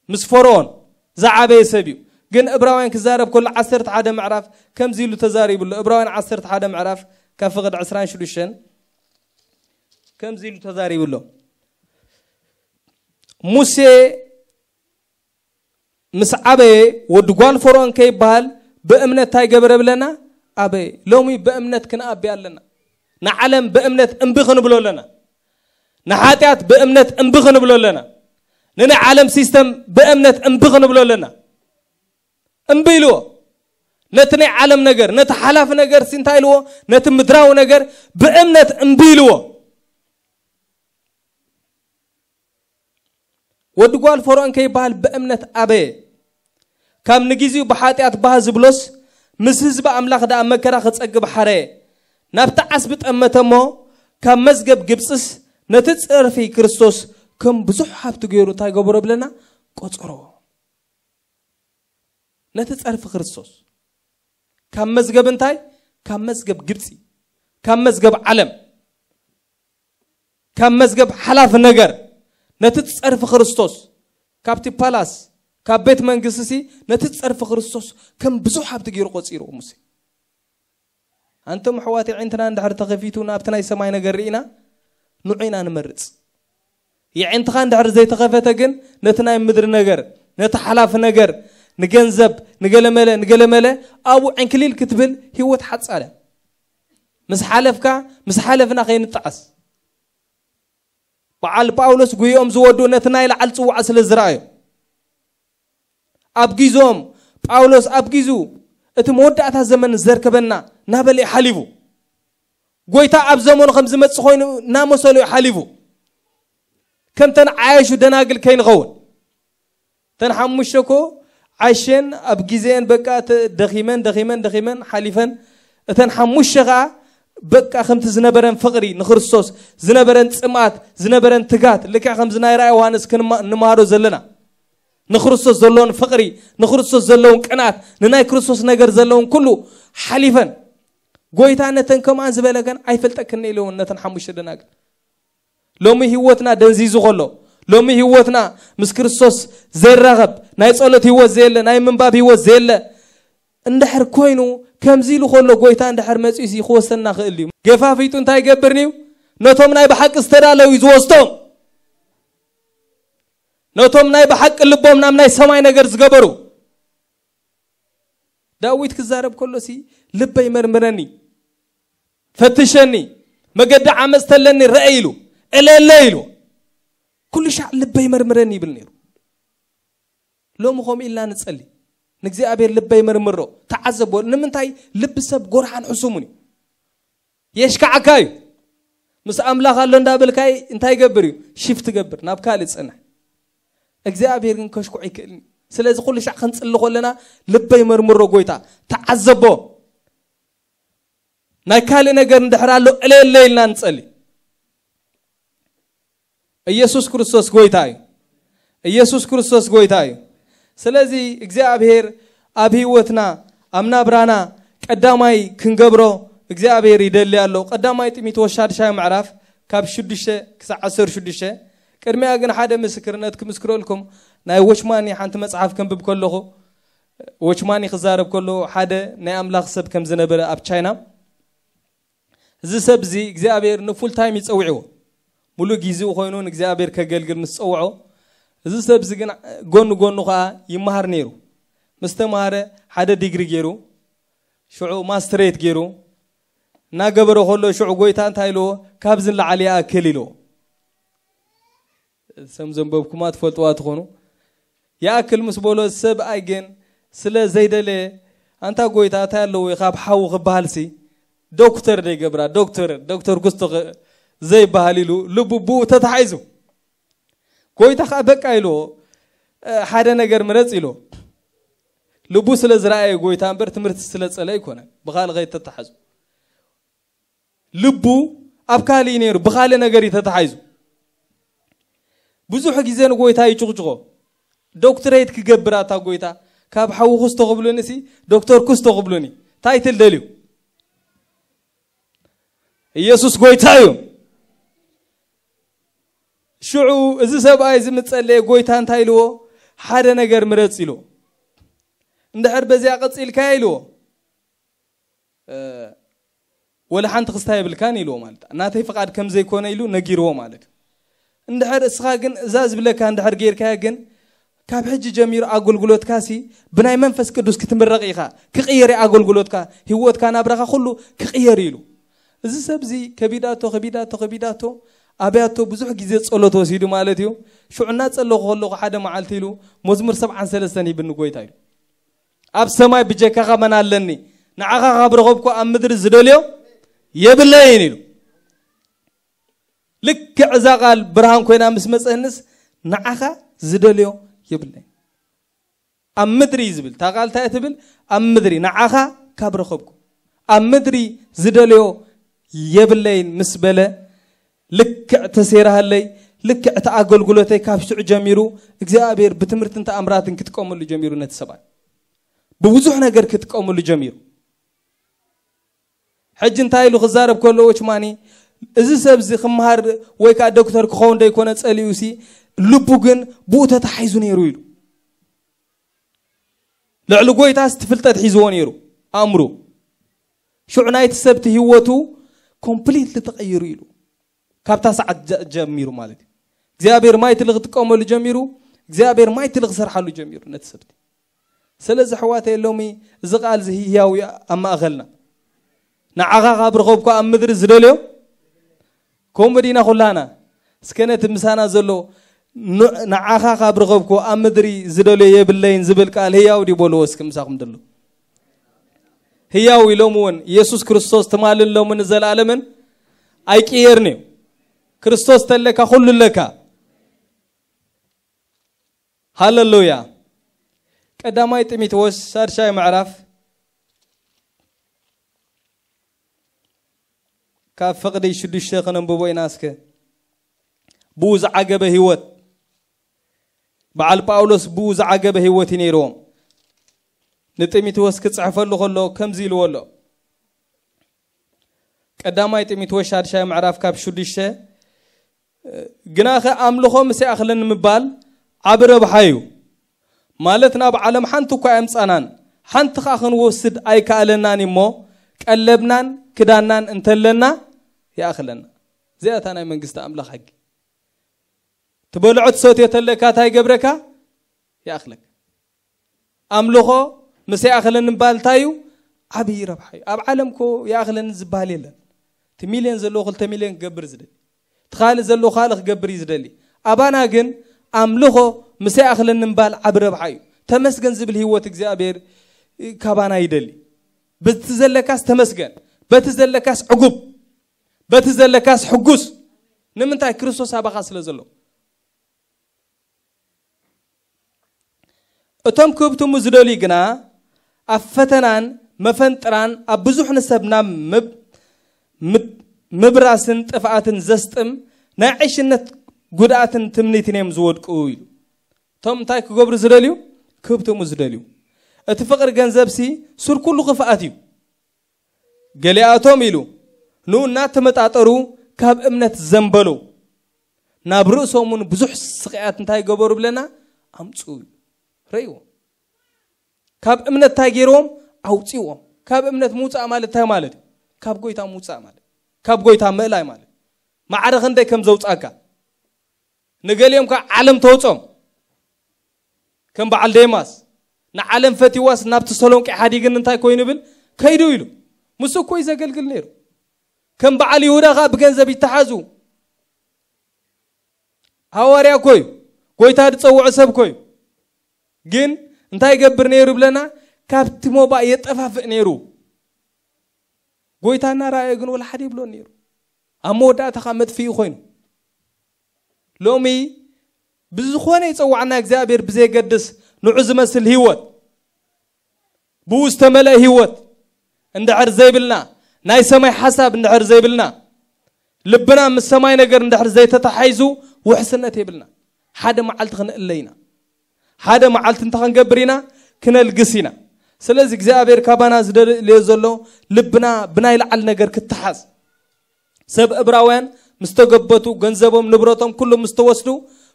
ምስ ፈርዖን ዝዓበየ ሰብ እዩ። ግን ዕብራውያን ክዛረብ ከሎ ዓሰርተ ሓደ ምዕራፍ ከምዚ ኢሉ ተዛሪቡ ኣሎ። ዕብራውያን ዓሰርተ ሓደ ምዕራፍ ካብ ፍቕድ ዕስራን ሽዱሽተን ከምዚ ኢሉ ተዛሪቡ ኣሎ። ሙሴ ምስ ዓበየ ወዲ ጓል ፈርዖን ከይበሃል ብእምነት እንታይ ገበረ ብለና? ኣበየ። ሎሚ ብእምነት ክንኣቢ ኣለና። ንዓለም ብእምነት እምቢ ክንብሎ ኣለና። ንሓጢኣት ብእምነት እምቢ ክንብሎ ኣለና። ንናይ ዓለም ሲስተም ብእምነት እምቢ ክንብሎ ኣለና። እምቢ ኢልዎ። ነቲ ናይ ዓለም ነገር፣ ነቲ ሓላፊ ነገር ሲ እንታይ ኢልዎ? ነቲ ምድራዊ ነገር ብእምነት እምቢ ኢልዎ። ወዲ ጓል ፈርዖን ከይበሃል ብእምነት ኣበየ። ካብ ንጊዜኡ ብሓጢኣት ባህ ዝብሎስ፣ ምስ ህዝቢ ኣምላኽ ደኣ መከራ ክጸግብ ሓረየ። ናብቲ ዓስቢ ጠመተ እሞ፣ ካብ መዝገብ ግብጽስ ነቲ ጸርፊ ክርስቶስ ከም ብዙሕ ሃብቲ ገይሩ እንታይ ገበሮ ብለና? ቆጸሮ። ነቲ ጸርፊ ክርስቶስ ካብ መዝገብ እንታይ? ካብ መዝገብ ግብጺ፣ ካብ መዝገብ ዓለም፣ ካብ መዝገብ ሓላፊ ነገር፣ ነቲ ጸርፊ ክርስቶስ ካብቲ ፓላስ፣ ካብ ቤት መንግስቲ ሲ፣ ነቲ ጸርፊ ክርስቶስ ከም ብዙሕ ሃብቲ ገይሩ ቆጺሩ ሙሴ። ኣንቶም ኣሕዋት፣ የዒንትና እንድሕር ተኸፊቱ ናብቲ ናይ ሰማይ ነገር ርኢና፣ ንዑ ኢና ንመርጽ። የዒንትኻ እንድሕር ዘይተኸፈተ ግን፣ ነቲ ናይ ምድሪ ነገር፣ ነቲ ሓላፊ ነገር፣ ንገንዘብ፣ ንገለመለ፣ ንገለመለ፣ ኣብኡ ዕንክሊል ክትብል ህይወት ሓጻረ። ምስ ሓለፍካ፣ ምስ ሓለፍና ከይንጠዓስ። በዓል ጳውሎስ ጉይኦም ዝወድኡ ነቲ ናይ ላዕሊ ጽዋዕ ስለ ዝረኣዩ። ኣብ ግዜኦም፣ ጳውሎስ ኣብ ግዜኡ፣ እቲ መወዳእታ ዘመን ዘርከበና እናበለ እዩ ሓሊፉ። ጎይታ ኣብ ዘመኑ ከም ዝመጽእ ኮይኑ እናመሰሉ እዩ ሓሊፉ። ከምተን ዓያሹ ደናግል ከይንኸውን። እተን ሓሙሽተ እኮ ዓሸን ኣብ ግዜን በቃ ተ-፣ ደኺመን፣ ደኺመን፣ ደኺመን ሓሊፈን። እተን ሓሙሽተ ኸኣ በቃ ከምቲ ዝነበረን ፍቕሪ ንክርስቶስ፣ ዝነበረን ጽምኣት፣ ዝነበረን ትጋት፣ ልክዕ ከምዚ ናይ ራእይ ዮሃንስ ክንማ-፣ ንመሃሮ ዘለና። ንክርስቶስ ዘለውን ፍቕሪ፣ ንክርስቶስ ዘለውን ቅንኣት፣ ንናይ ክርስቶስ ነገር ዘለውን ኩሉ ሓሊፈን። ጎይታ ነተን ከምኣን ዝበለ ግን ኣይፈልጠክን ኢለውን ነተን ሓሙሽተ ደናግል። ሎሚ ህይወትና ደንዚዙ ከሎ፣ ሎሚ ህይወትና ምስ ክርስቶስ ዘይራኸብ፣ ናይ ጸሎት ህይወት ዘየለ፣ ናይ ምንባብ ህይወት ዘየለ እንድሕር ኮይኑ፣ ከምዚ ኢሉ ከሎ ጎይታ እንድሕር መጺኡሲ ክወስደና ክእል እዩ። ገፋፊጡ እንታይ ይገብር እዩ? ነቶም ናይ ብሓቂ ዝተዳለዉ እዩ ዝወስዶም። ነቶም ናይ ብሓቂ ልቦም ናብ ናይ ሰማይ ነገር ዝገበሩ። ዳዊት ክዛረብ ከሎሲ፣ "ልበይ መርምረኒ፣ ፈትሸኒ፣ መገዲ ዓመጽ ተለኒ ረአ" ኢሉ፣ "እለለ" ኢሉ፣ ኩሉ ሻዕ "ልበይ መርምረኒ" ይብል ነይሩ። ሎሚ ከምኡ ኢልና ንጸሊ፣ "ንእግዚኣብሔር ልበይ መርምሮ፣ ተዓዘቦ"። ንምንታይ? ልቢ ሰብ ጎርሓን ሕሱሙን እዩ። የሽካዓካ እዩ። ምስ ኣምላኽ ኣሎ እንዳበልካ እንታይ ይገብር እዩ? ሽፍት ይገብር፣ ናብ ካልእ ይጸንሕ። እግዚኣብሔር ግን ከሽኩዕ ይክእልኒ። ስለዚ ኩሉ ሻዕ ክንጽሊ ከለና ልበይ መርምሮ ጎይታ፣ ተዓዘቦ። ናይ ካልእ ነገር እንድሕር ኣሎ እለየለ ኢልና ንጸሊ። ኢየሱስ ክርስቶስ ጎይታ እዩ። ኢየሱስ ክርስቶስ ጎይታ እዩ። ስለዚ እግዚኣብሔር ኣብ ህይወትና፣ ኣብ ናብራና ቀዳማይ ክንገብሮ እግዚኣብሔር ይደሊ ኣሎ። ቀዳማይ ጢሞቴዎስ ሻድሻይ ምዕራፍ ካብ ሽዱሽተ ክሳብ ዓሰርተ ሽዱሽተ። ቅድሚያ ግን ሓደ ምስክርነት ክምስክረልኩም። ናይ ዎችማኒ ሓንቲ መጽሓፍ ከንብብ ከለኹ፣ ዎችማኒ ክዛረብ ከሎ ሓደ ናይ ኣምላኽ ሰብ ከም ዝነበረ ኣብ ቻይና፣ እዚ ሰብ እዚ እግዚኣብሔር ንፉል ታይም ይጸውዕዎ። ሙሉእ ግዜኡ ኮይኑ ንእግዚኣብሔር ከገልግል ምስ ጸውዖ፣ እዚ ሰብ እዚ ግን ጎኒ ጎኑ ኸዓ ይመሃር ነይሩ። ምስ ተማሃረ ሓደ ዲግሪ ገይሩ፣ ሽዑ ማስትሬት ገይሩ እናገበረ ከሎ ሽዑ ጎይታ እንታይ ኢልዎ? ካብዚ ንላዕሊ ይኣክል ኢልዎ። ሰም ዘንበብኩማ ትፈልጥዋ ትኾኑ። ይኣክል ምስ በሎ ሰብኣይ ግን ስለ ዘይደለ፣ ኣንታ ጎይታ እንታይ ኣለዎ ካብ ሓዊ ክበሃልሲ ዶክተር ደይገብራ ዶክተር ዶክተር ኩስቶ ዘይበሃል ኢሉ ልቡ ብኡ ተታሒዙ። ጎይታ ከዓ በቃ ኢልዎ። ሓደ ነገር ምረጽ ኢልዎ። ልቡ ስለ ዝረኣየ ጎይታ እምበር ትምህርቲ ስለ ጸለ ኣይኮነ። ብኻልእ ከይተታሓዙ ልቡ ኣብ ካልእ እዩ ነይሩ፣ ብኻልእ ነገር እዩ ተታሓይዙ። ብዙሕ ግዜ ንጎይታ ይጭቕጭቖ። ዶክትሬት ክገብር ኣታ ጎይታ፣ ካብ ሓዊ ኩስቶ ክብሉኒ ሲ ዶክተር ኩስቶ ክብሉኒ። ታይትል ደልዩ። ኢየሱስ ጎይታ እዩ። ሽዑ እዚ ሰብኣይ እዚ ምጸለየ ጎይታ እንታይ ኢልዎ? ሓደ ነገር ምረጽ ኢልዎ። እንድሕር በዚኣ ቀጺልካ ኢልዎ፣ ወላ ሓንቲ ክስታ የብልካን ኢልዎ ማለት ናተይ ፍቓድ ከም ዘይኮነ ኢሉ ነጊርዎ ማለት እዩ። እንድሕር እስኻ ግን እዛ ዝብለካ እንድሕር ጌርካያ ግን ካብ ሕጂ ጀሚሩ ኣገልግሎትካ ሲ ብናይ መንፈስ ቅዱስ ክትምረቕ ኢኻ። ክቕየር እዩ ኣገልግሎትካ፣ ህይወትካ፣ ናብራኻ ኩሉ ክቕየር እዩ ኢሉ። እዚ ሰብ እዚ ከቢዳቶ ከቢዳቶ ከቢዳቶ ኣብያቶ ብዙሕ ግዜ ጸሎት ወሲዱ ማለት እዩ። ሽዑ እናጸለኹ ከለኹ ሓደ መዓልቲ ኢሉ መዝሙር ሰብዓን ሰለስተን ሂብኒ ጎይታ ኢሉ። ኣብ ሰማይ ብጀካኻ መን ኣለኒ? ንዓኻ ካብ ረኸብኩ ኣብ ምድሪ ዝደልዮ የብለይን ኢሉ። ልክዕ እዛ ቃል ብርሃን ኮይና ምስ መጸንስ ንዓኻ ዝደልዮ የብለይን። ኣብ ምድሪ እዩ ዝብል። እታ ቃል እንታይ ትብል? ኣብ ምድሪ ንዓኻ ካብ ረኸብኩ ኣብ ምድሪ ዝደልዮ የብለይን ምስ በለ ልክዕ ተሰይራሃለይ። ልክዕ እቲ ኣገልግሎተይ ካብ ሽዑ ጀሚሩ እግዚኣብሔር ብትምህርትን ተኣምራትን ክጥቀመሉ ጀሚሩ ነቲ ሰብኣይ ብብዙሕ ነገር ክጥቀመሉ ጀሚሩ። ሕጂ እንታይ ኢሉ ክዛረብ ከሎ ወችማኒ እዚ ሰብ እዚ ክመሃር ወይ ከዓ ዶክተር ክኸውን ደይኮነ ጸሊኡ ሲ ልቡ ግን ብኡ ተታሒዙ ነይሩ ኢሉ። ልዕሊ ጎይታስ እቲ ፍልጠት ሒዝዎ ነይሩ ኣእምሩ። ሽዑ ናይቲ ሰብቲ ህይወቱ ኮምፕሊትሊ ተቐይሩ ኢሉ። ካብታ ሰዓት ጀ- ጀሚሩ ማለት እዩ እግዚኣብሔር ማይትሊ ክጥቀመሉ ጀሚሩ። እግዚኣብሔር ማይትሊ ክሰርሓሉ ጀሚሩ ነቲ ሰብቲ። ስለዚ ኣሕዋተይ ሎሚ እዚ ቃል እዚ ህያው እዩ ኣብ ማእኸልና። ንዓኻ ካብ ረኸብኩ ኣብ ምድሪ ዝደልዮ ከምኡ ዲና ኩላና እስከ ነቲ ምሳና ዘሎ ን- ንዓኻ ካብ ረኸብኩ ኣብ ምድሪ ዝደልዮ የብለይን ዝብል ቃል ህያው ድዩ በልዎ እስኪ ምሳኹም ዘሎ። ህያው እዩ ሎሚ እውን ኢየሱስ ክርስቶስ ትማልን ሎምን ንዘለኣለምን ኣይቅየርን እዩ። ክርስቶስ ተለካ ኩሉ ኣለካ። ሃለሉያ። ቀዳማይ ጢሞቴዎስ ሳድሻይ ምዕራፍ ካብ ፍቕዲ ሽዱሽተ ከነንብቦ ኢና እስከ። ብኡ ዝዓገበ ህይወት በዓል ጳውሎስ ብኡ ዝዓገበ ህይወት እዩ ነይርዎም። ንጢሞቴዎስ ክጽሕፈሉ ከሎ ከምዚ ኢልዎ ኣሎ። ቀዳማይ ጢሞቴዎስ ሻድሻይ ምዕራፍ ካብ ሽዱሽተ ግናኸ ኣምልኾ ምስ ይኣኽለኒ ምባል ዓቢ ረብሓ እዩ። ማለት ናብ ዓለም ሓንቲ እኳ ኣየምጻናን ሓንቲ ኸኣ ክንወስድ ኣይከኣለናን እሞ ቀለብናን ክዳናን እንተለና ይኣኽለና። እዚኣታ ናይ መንግስቲ ኣምላኽ ሕጊ። ትበልዖ ትሰትዮ ተለካ እንታይ ይገብረካ? ይኣኽለካ። ኣምልኾ ምስ ይኣኽለኒ ምባል እንታይ እዩ? ዓብዪ ረብሓ እዩ። ኣብ ዓለም ኮ ይኣኽለኒ ዝበሃል የለን። እቲ ሚልዮን ዘለዎ ክልተ ሚልዮን ክገብር ዝደሊ፣ እቲ ካልእ ዘለዎ ካልእ ክገብር እዩ ዝደሊ። ኣባና ግን ኣምልኾ ምስ ይኣኽለኒ ምባል ዓቢ ረብሓ እዩ። ተመስገን ዝብል ህይወት እግዚኣብሔር ካባና ይደሊ። በቲ ዘለካስ ተመስገን፣ በቲ ዘለካስ ዕጉብ፣ በቲ ዘለካስ ሕጉስ። ንምንታይ? ክርስቶስ ኣባኻ ስለ ዘሎ። እቶም ክህብትሙ ዝደልዩ ግና ኣብ ፈተናን መፈንጥራን ኣብ ብዙሕ ንሰብ ናብ ምብ- ምብ- ምብራስን ጥፍኣትን ዘስጥም ናይ ዕሽነት ጉድኣትን ትምኒትን እዮም ዝወድቁ ኢሉ። እቶም እንታይ ክገብሩ ዝደልዩ? ክህብትሙ ዝደልዩ። እቲ ፍቕሪ ገንዘብሲ ሱር ኩሉ ክፍኣት እዩ። ገሊኣቶም ኢሉ ንኡ እናተመጣጠሩ ካብ እምነት ዘንበሉ፣ ናብ ርእሶም እውን ብዙሕ ስቕያት እንታይ ገበሩ ብለና? ኣምፅኡ። ረእይዎ። ካብ እምነት እንታይ ገይርዎም? ኣውፅዎም። ካብ እምነት ምውፃእ ማለት እንታይ ማለት እዩ? ካብ ጎይታ ምውፃእ ማለት፣ ካብ ጎይታ ምእላይ ማለት። ማዕረ ክንደይ ከም ዘውፃእካ። ንገሊኦም ከዓ ዓለም ተውፆም። ከም በዓል ዴማስ ንዓለም ፈቲዋስ ናብ ተሰሎንቄ ሓዲግን እንታይ ኮይኑ ብል? ከይዱ ኢሉ። ምስ እኮ እዩ ዘገልግል ነይሩ። ከም በዓል ይሁዳ ኸዓ ብገንዘብ ይተሓዙ። ሃዋርያ እኮ እዩ። ጎይታ ዝጸውዖ ሰብ እኮ እዩ። ግን እንታይ ይገብር ነይሩ ብለና? ካብቲ ሞባእ የጠፋፍእ ነይሩ። ጎይታ እናረኣየ ግን ወላ ሓደ ይብሎን ነይሩ። ኣብ መወዳእታ ኸዓ መጥፍኢ ኮይኑ። ሎሚ ብዝኾነ ይጸዋዕና እግዚኣብሔር ብዘየገድስ ንዑ ዝመስል ህይወት፣ ብኡ ዝተመልአ ህይወት እንድሕር ዘይብልና፣ ናይ ሰማይ ሓሳብ እንድሕር ዘይብልና፣ ልብና ምስ ሰማይ ነገር እንድሕር ዘይተተሓሒዙ ውሕስነት የብልና። ሓደ መዓልቲ ክንእለ ኢና። ሓደ መዓልቲ እንታይ ክንገብር ኢና? ክነልግስ ኢና። ስለዚ እግዚኣብሔር ካባና ዝደልዮ ዘሎ ልብና ብናይ ላዕሊ ነገር ክተሓዝ። ሰብ እብራውያን ምስ ተገበቱ፣ ገንዘቦም ንብረቶም ኩሉ ምስ ተወስዱ፣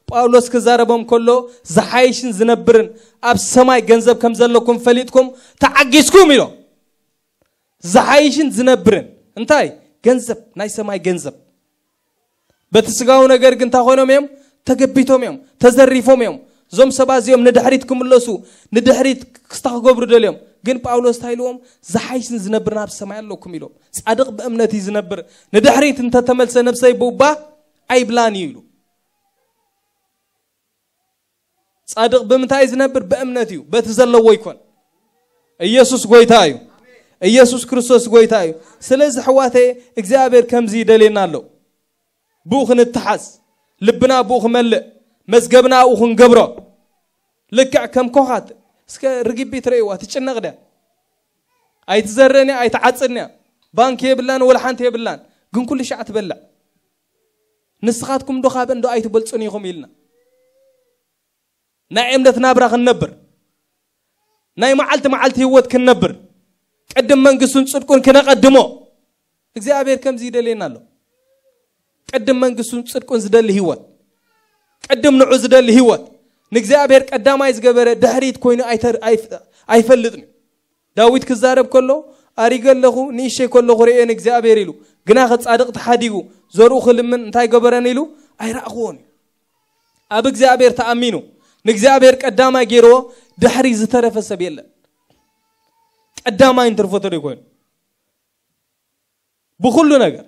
ጳውሎስ ክዛረቦም ከሎ፣ ዝሓይሽን ዝነብርን ኣብ ሰማይ ገንዘብ ከም ዘለኩም ፈሊጥኩም ተዓጊስኩም ኢሎም። ዝሓይሽን ዝነብርን እንታይ? ገንዘብ፣ ናይ ሰማይ ገንዘብ። በቲ ስጋዊ ነገር ግን እንታይ ኮይኖም እዮም? ተገቢቶም እዮም፣ ተዘሪፎም እዮም። እዞም ሰባት እዚኦም ንድሕሪት ክምለሱ፣ ንድሕሪት ክስታ ክገብሩ ደልዮም። ግን ጳውሎስ እንታይ ኢልዎም? ዝሓይሽን ዝነብርን ኣብ ሰማይ ኣለኩም ኢሎም። ጻድቕ ብእምነት እዩ ዝነብር። ንድሕሪት እንተተመልሰ ነብሰይ ብኡባ ኣይብላን እዩ ኢሉ። ጻድቕ ብምንታይ ዝነብር? ብእምነት እዩ። በቲ ዘለዎ ይኮን። ኢየሱስ ጎይታ እዩ። ኢየሱስ ክርስቶስ ጎይታ እዩ። ስለዚ ኣሕዋተይ እግዚኣብሔር ከምዚ ይደልየና ኣሎ። ብኡ ክንተሓዝ፣ ልብና ብኡ ክመልእ፣ መዝገብና ኣብኡ ክንገብሮ። ልክዕ ከም ኮኻት፣ እስከ ርግቢት ረእይዋ፣ ትጭነቕ ድያ? ኣይትዘርእን እያ፣ ኣይትዓጽድን እያ። ባንክ የብላን፣ ወላ ሓንቲ የብላን። ግን ኩሉ ሻዕ ትበልዕ። ንስኻትኩም ዶ ካብ እንዶ ኣይትበልጹን ኢኹም ኢልና። ናይ እምነት ናብራ ክንነብር፣ ናይ መዓልቲ መዓልቲ ህይወት ክንነብር፣ ቅድም መንግስቱን ጽድቁን ክነቐድሞ እግዚኣብሔር ከምዚ ይደልየና ኣሎ። ቅድም መንግስቱን ጽድቁን ዝደሊ ህይወት፣ ቅድም ንዑ ዝደሊ ህይወት፣ ንእግዚኣብሔር ቀዳማይ ዝገበረ ድሕሪት ኮይኑ ኣይተ-፣ ኣይፍ-፣ ኣይፈልጥን እዩ። ዳዊት ክዛረብ ከሎ፣ ኣሪገ ኣለኹ፣ ንእሸይ ከለኹ ርእየ ንእግዚኣብሔር ኢሉ። ግናኸ ጻድቕ ተሓዲጉ፣ ዘርኡ ክልምን እንታይ ገበረን ኢሉ ኣይረኣኽዎን እዩ። ኣብ እግዚኣብሔር ተኣሚኑ፣ ንእግዚኣብሔር ቀዳማይ ገይርዎ፣ ድሕሪ ዝተረፈ ሰብ የለን። ቀዳማይ እንትርፎ ተደይ ኮይኑ። ብኹሉ ነገር።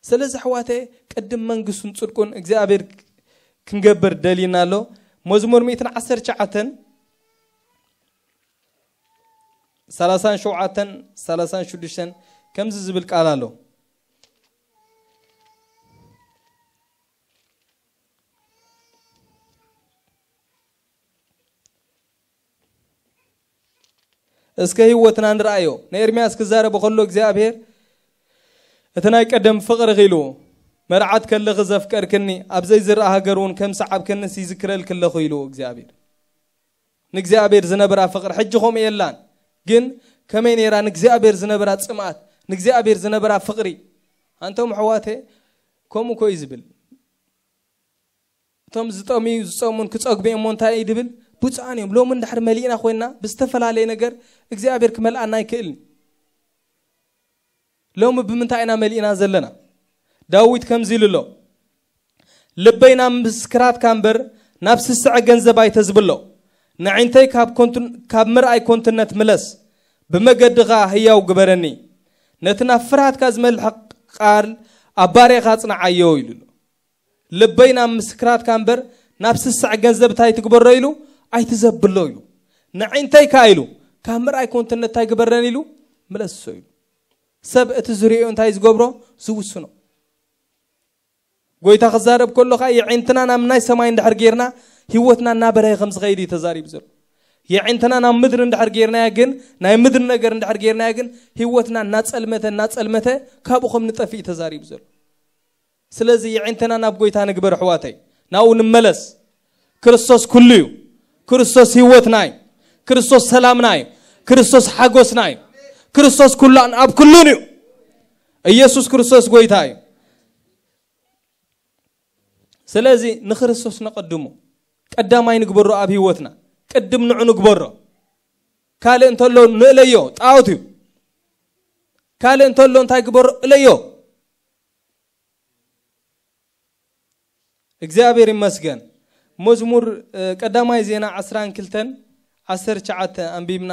ስለዚ ኣሕዋተይ፣ ቅድም መንግስቱን ጽድቁን እግዚኣብሔር ክንገብር ደሊና ኣሎ። መዝሙር ሚእትን ዓሰርተ ትሽዓተን፣ ሰላሳን ሸውዓተን፣ ሰላሳን ሽዱሽተን ከምዚ ዝብል ቃል ኣሎ። እስከ ህይወትና ንርኣዮ። ንኤርምያስ ክዛረብ ከሎ እግዚኣብሔር፣ እቲ ናይ ቀደም ፍቕርኺ ኢሉ፣ መርዓት ከለኺ ዘፍቀርክኒ፣ ኣብ ዘይዝረእ ሃገር እውን ከም ሰዓብክንስ ይዝክረልኪ ኣለኹ ኢሉ እግዚኣብሔር። ንእግዚኣብሔር ዝነበራ ፍቕሪ ሕጂ ከምኡ የላን። ግን ከመይ ነይራ ንእግዚኣብሔር ዝነበራ ጽምኣት፣ ንእግዚኣብሔር ዝነበራ ፍቕሪ? ኣንቶም ኣሕዋተ፣ ከምኡ እኮ እዩ ዝብል። እቶም ዝጠምዩ ዝጸሙን ክጸግቡ እዮም እሞ እንታይ እዩ ድብል? ብፁዓን እዮም። ሎሚ እንድሕር መሊእና ኮይንና ብዝተፈላለየ ነገር እግዚኣብሔር ክመልኣና ኣይክእልን። ሎሚ ብምንታይ ኢና መሊእና ዘለና? ዳዊት ከምዚ ኢሉ ኣሎ፣ "ልበይ ናብ ምስክራትካ እምበር ናብ ስስዐ ገንዘብ ኣይተዝብሎ። ንዒንተይ ካብ ኮንቱ-፣ ካብ ምርኣይ ኮንትነት ምለስ፣ ብመገድኻ ህያው ግበረኒ። ነቲ ናብ ፍርሃትካ ዝመልሕ ቃል ኣብ ባርያኻ ኣጽንዓዮ" ኢሉ ኣሎ። ልበይ ናብ ምስክራትካ እምበር ናብ ስስዕ ገንዘብ እንታይ ትግበሮ ኢሉ ኣይትዘብሎ ኢሉ። ንዒንተይ ከኣ ኢሉ ካብ ምርኣይ ኮንትነት እንታይ ግበረን ኢሉ ምለሶ ኢሉ። ሰብ እቲ ዝርእዮ እንታይ ዝገብሮ ዝውስኖ። ጎይታ ክዛረብ ከሎ ከኣ የዒንትና ናብ ናይ ሰማይ እንድሕር ጌርና ህይወትና እናበረሀ ከም ዝኸይድ እዩ ተዛሪቡ ዘሎ። የዒንትና ናብ ምድሪ እንድሕር ጌርናያ ግን፣ ናይ ምድሪ ነገር እንድሕር ጌርናያ ግን ህይወትና እናጸልመተ እናጸልመተ ካብኡ ከም ንጠፍእ እዩ ተዛሪቡ ዘሎ። ስለዚ የዒንትና ናብ ጎይታ ንግበር ኣሕዋተይ፣ ናብኡ ንመለስ። ክርስቶስ ኩሉ እዩ። ክርስቶስ ህይወትና እዩ። ክርስቶስ ሰላምና እዩ። ክርስቶስ ሓጎስና እዩ። ክርስቶስ ኩላን ኣብ ኩሉን እዩ። ኢየሱስ ክርስቶስ ጎይታ እዩ። ስለዚ ንክርስቶስ ነቐድሞ፣ ቀዳማይ ንግበሮ ኣብ ህይወትና። ቅድም ንዑ ንግበሮ። ካልእ እንተሎ ንእለዮ፣ ጣዖት እዩ። ካልእ እንተሎ እንታይ ግበሮ? እለዮ። እግዚኣብሔር ይመስገን። መዝሙር፣ እ፣ ቀዳማይ ዜና ዓስራን ክልተን ዓሰርተ ትሽዓተ ኣንቢብና፣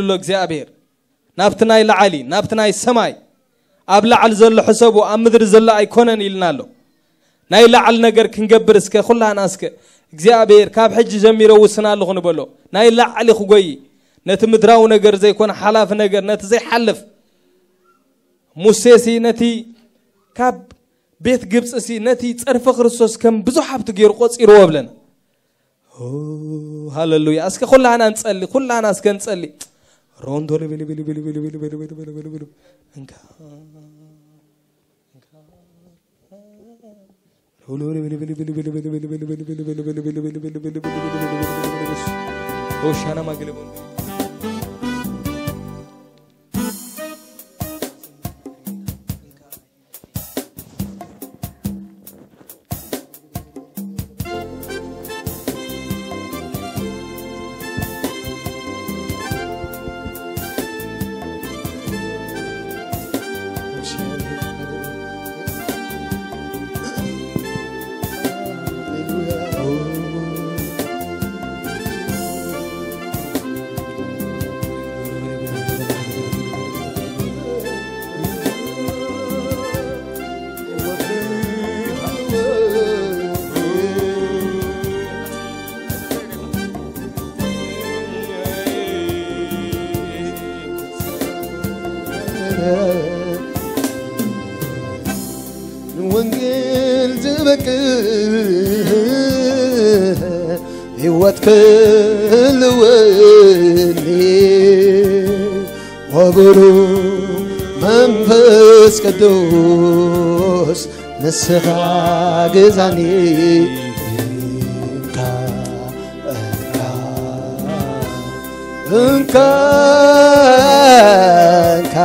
ኣሎ እግዚኣብሔር። ናብቲ ናይ ላዕሊ፣ ናብቲ ናይ ሰማይ። ኣብ ላዕሊ ዘሎ ሕሰቡ፣ ኣብ ምድሪ ዘሎ ኣይኮነን ኢልና ኣሎ። ናይ ላዕሊ ነገር ክንገብር እስከ፣ ኩላና እስከ እግዚኣብሔር ካብ ሕጂ ጀሚረ ውስን ኣለኹ ንበሎ። ናይ ላዕሊ ክጎይ፣ ነቲ ምድራዊ ነገር ዘይኮነ ሓላፊ ነገር፣ ነቲ ዘይሓልፍ። ሙሴሲ ነቲ ካብ ቤት ግብፅሲ ነቲ ፀርፊ ክርስቶስ ከም ብዙሕ ሃብቲ ገይሩ ቆፂርዎ ብለና። ኦ፣ ሃለሉያ። እስከ ኩላና ንጸሊ፣ ኩላና እስከ ንጸሊ። ሮንዶ ልብል፣ ብል፣ ብል፣ ብል፣ ብል፣ ብል፣ ብል፣ ብል፣ ብል፣ ብል፣ ብል፣ እንካ። እንካ። ሆሻና ማግለቦን። ንወንጌል ዝበቅዕ ህይወት ክህልወኒ ወብሩ መንፈስ ቅዱስ ንስኻ ግዛኒ። እንካ፣ እንካ፣ እንካ፣ እንካ፣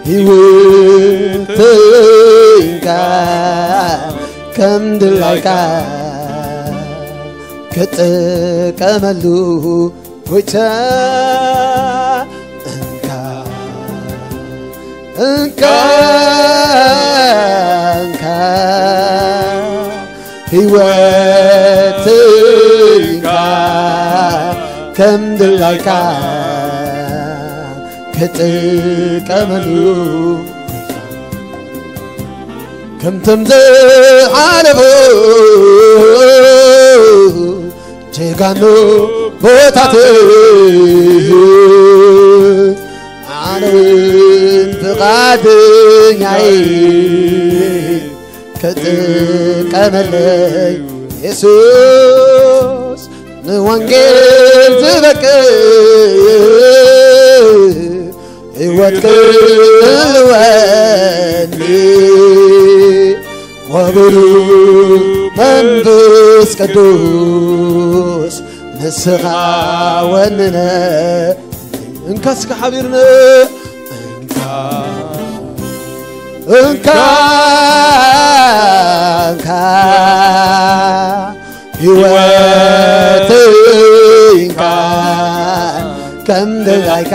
ህይወተይ እንካ፣ ከም ድላይካ ክጥቀመሉ ጎይታ። እንካ፣ እንካ፣ እንካ፣ ህይወተይ እንካ፣ ከም ድላይካ ክጥቀመሉ። ከምቶም ዝሓለፉ ጀጋኑ ኣቦታተይ፣ ኣነ እውን ፍቓደኛይ ክጥቀመለይ የሱስ። ንወንጌል ዝበቅዕ ህይወት ክህልወኒ ወብሩኽ መንፈስ ቅዱስ ንስኻ ወንነ። እንካ እስከ ሓቢርነ። እንካ፣ እንካ፣ እንካ፣ ህይወተይ እንካ፣ ከም ድላይካ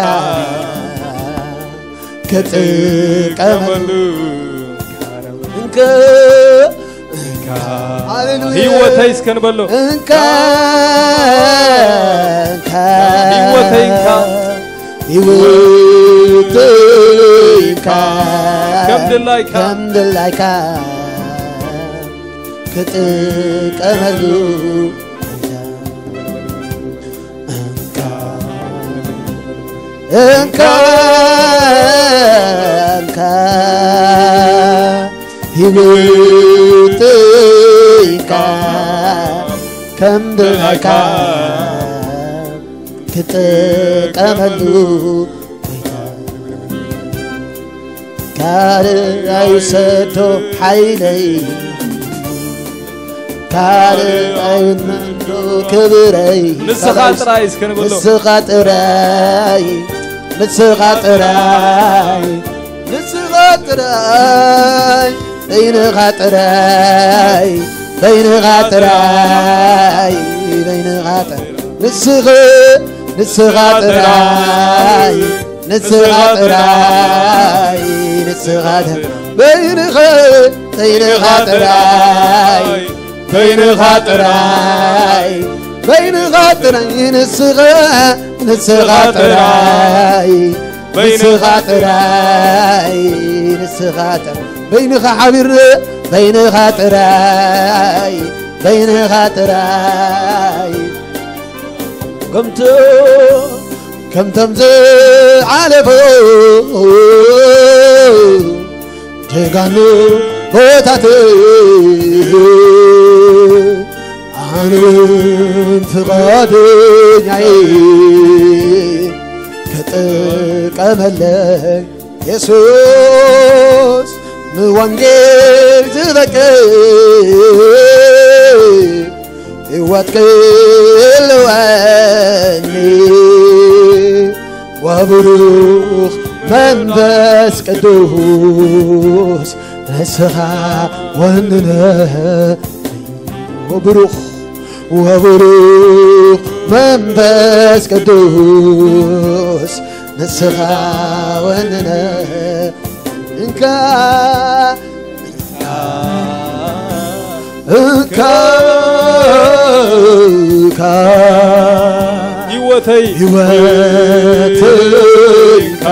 ክጥቀመሉ። እንካ፣ ሃሌሉያ። ህይወተይ እስከ ንበሎ። እንካ፣ እንካ፣ ህይወተይ እንካ። ህይወተይ እንካ። ከም ድላይካ። ከም ድላይካ ክጥቀመሉ። እንካ፣ እንካ፣ እንካ፣ ህይወተይ እንካ፣ ከም ድላይካ ክጥቀመሉ። ካልእ ኣይውሰዶ ሓይለይ፣ ካልእ ኣይውነዶ ክብረይ። ንስኻ ጥራይ እስከ ንበሎ። ንስኻ ጥራይ፣ ንስኻ ጥራይ፣ ንስኻ ጥራይ፣ በይንኻ ጥራይ፣ በይንኻ ጥራይ፣ በይንኻ ጥራይ፣ ንስኻ፣ ንስኻ ጥራይ። ንስኻ ጥራይ፣ ንስኻ ጥራይ፣ በይንኻ፣ በይንኻ ጥራይ፣ በይንኻ ጥራይ፣ በይንኻ ጥራይ፣ ንስኻ፣ ንስኻ ጥራይ፣ ንስኻ ጥራይ፣ ንስኻ ጥራይ፣ በይንኻ ሓቢርና፣ በይንኻ ጥራይ፣ በይንኻ ጥራይ። ከምቶ-፣ ከምቶም ዝዓለፉ ጀጋኑ ኣቦታተይ፣ ኣነ እውን ፍቓደኛ'የ ክጥቀመለይ። የሱስ ንወንጌል ዝበቅዕ ህይወት ክህልወኒ ወብሩኽ መንፈስ ቅዱስ ንስኻ ወንነ። ወብሩኽ፣ ወብሩኽ መንፈስ ቅዱስ ንስኻ ወንነ። እንካ፣ እንካ፣ እንካ፣ ህይወተይ፣ ህይወተይ እንካ፣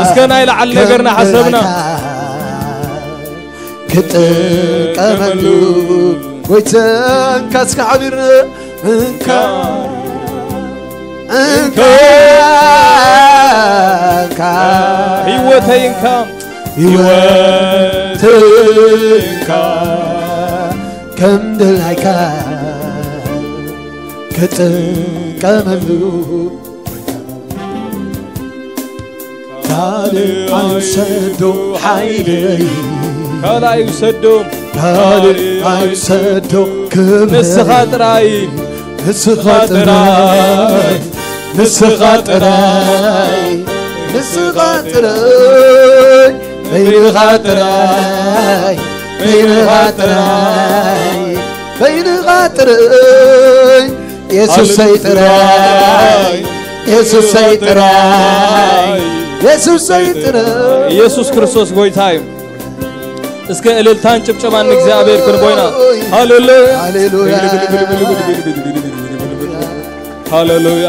እስከ ናይ ላዕሊ ነገርና ሓሰብና። ክጥቀመሉ። ጎይታ እንካ እስከ ሓቢርና። እንካ፣ እንካ፣ እንካ፣ ህይወተይ እንካ፣ ህይወተይ እንካ፣ ከም ድላይካ ክጥቀመሉ። ካልእ ኣይውሰዶ ሓይለይ፣ ካልእ ኣይውሰዶ፣ ካልእ ኣይውሰዶ ክብረይ፣ ንስኻ ጥራይ፣ ንስኻ ጥራይ፣ ንስኻ ጥራይ፣ ንስኻ ጥራይ፣ በይንኻ ጥራይ፣ በይንኻ ጥራይ፣ በይንኻ ጥራይ፣ የሱሰይ ጥራይ፣ የሱሰይ ጥራይ፣ የሱሰይ ጥራይ። ኢየሱስ ክርስቶስ ጎይታ እዩ። እስከ እልልታን ጭብጨባን ንእግዚኣብሔር ክንቦይና። ሃሌሉያ። ሃሌሉያ። ሃሌሉያ።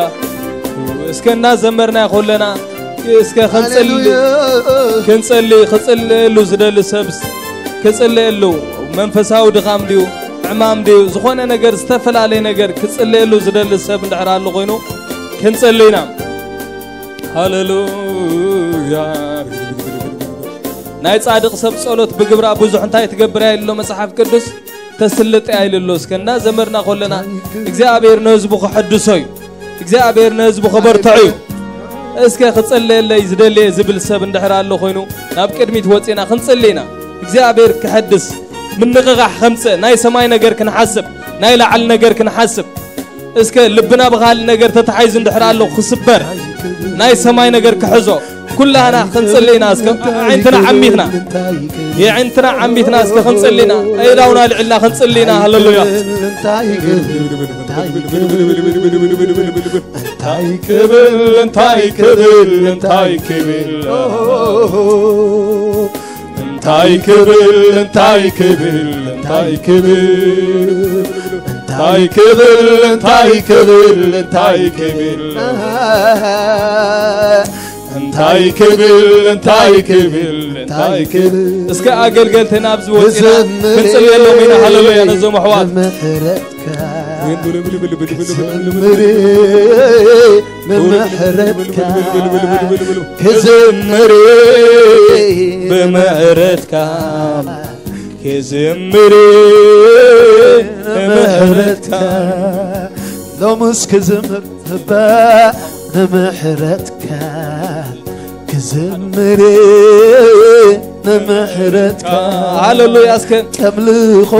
እስከ እናዘመርና ከለና እስከ ክንጽሊ፣ ሃሌሉያ። ክንጽሊ፣ ክጽልየሉ ዝደሊ ሰብ ክጽልየሉ፣ መንፈሳዊ ድኻም ድዩ፣ ዕማም ድዩ፣ ዝኾነ ነገር፣ ዝተፈላለየ ነገር ክጽልየሉ ዝደሊ ሰብ እንድሕር ኣሎ ኮይኑ ክንጽሊ ኢና። ሃሌሉያ። ናይ ጻድቕ ሰብ ጸሎት ብግብራ ብዙሕ እንታይ ትገብር እያ ኢሉ መጽሓፍ ቅዱስ? ተስልጥ ኣይልሎ። እስከ እንዳዘመርና ከለና እግዚኣብሔር ንህዝቡ ክሕድሶ እዩ። እግዚኣብሔር ንህዝቡ ክበርትዖ እዩ። እስከ ክጽለየለይ ዝደልየ ዝብል ሰብ እንድሕር ኣሎ ኮይኑ ናብ ቅድሚት ወጺና ክንጽሊ ኢና። እግዚኣብሔር ክሕድስ ምንቕቓሕ ከምጽእ ናይ ሰማይ ነገር ክንሓስብ ናይ ላዕሊ ነገር ክንሓስብ እስከ ልብና ብኻልእ ነገር ተታሒዙ እንድሕር ኣሎ ክስበር ናይ ሰማይ ነገር ክሕዞ ኩላህና ክንጽሊ ኢና። እስከ ዓይንትና ዓሚትና የዕንትና ዓሚትና እስከ ክንጽሊ ኢና። እላውና ልዕልና ክንጽሊ ኢና። ሃሌሉያ። እንታይ ክብል እንታይ ክብል እንታይ ክብል እንታይ ክብል እንታይ ክብል እንታይ ክብል እንታይ ክብል እንታይ ክብል እንታይ ክብል እንታይ ክብል እንታይ ክብል እንታይ ክብል እንታይ ክብል እንታይ ክብል እስከ ኣገልገልትና ኣብዚ ወፂና ክንፅልየሎም ኢና። ሃሌሉያ ነዞም ኣሕዋት ንምሕረትካ ክዘምር ንምሕረትካ ክዘምር ብምሕረትካ ክዝምር ምሕረትካ ሎምስ ክዝምር እባ ንምሕረትካ ክዝምር ንምሕረትካ ሃሌሉያ እስከ ከምልኾ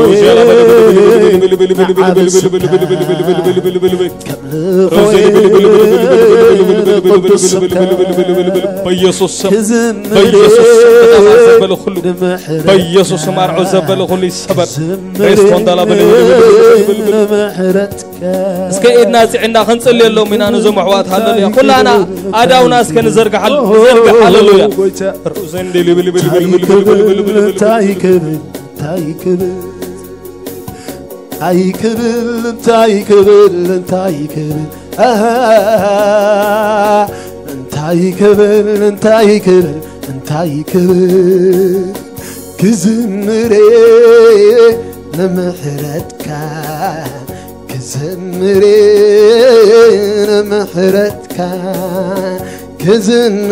በኢየሱስ ስም በኢየሱስ ስም በኢየሱስ ስም ኣርዑ ዘበለ ኩሉ ይሰበር ሬስቶንዳላ እስከ ኢድና ጽዕና ክንጽልየሎም ኢና ነዞም ኣሕዋት ሃሌሉያ ኩላና ኣዳውና እስከ ንዘርግሓሉ ዘርግሕ ሃሌሉያ እንታይ ክብል እንታይ ክብል እንታይ ክብል እንታይ ክብል እንታይ ክብል እንታይ ክብል እንታይ ክብል እንታይ ክብል ክዝምር ንምሕረትካ ክዝምር ንምሕረትካ ክዝምር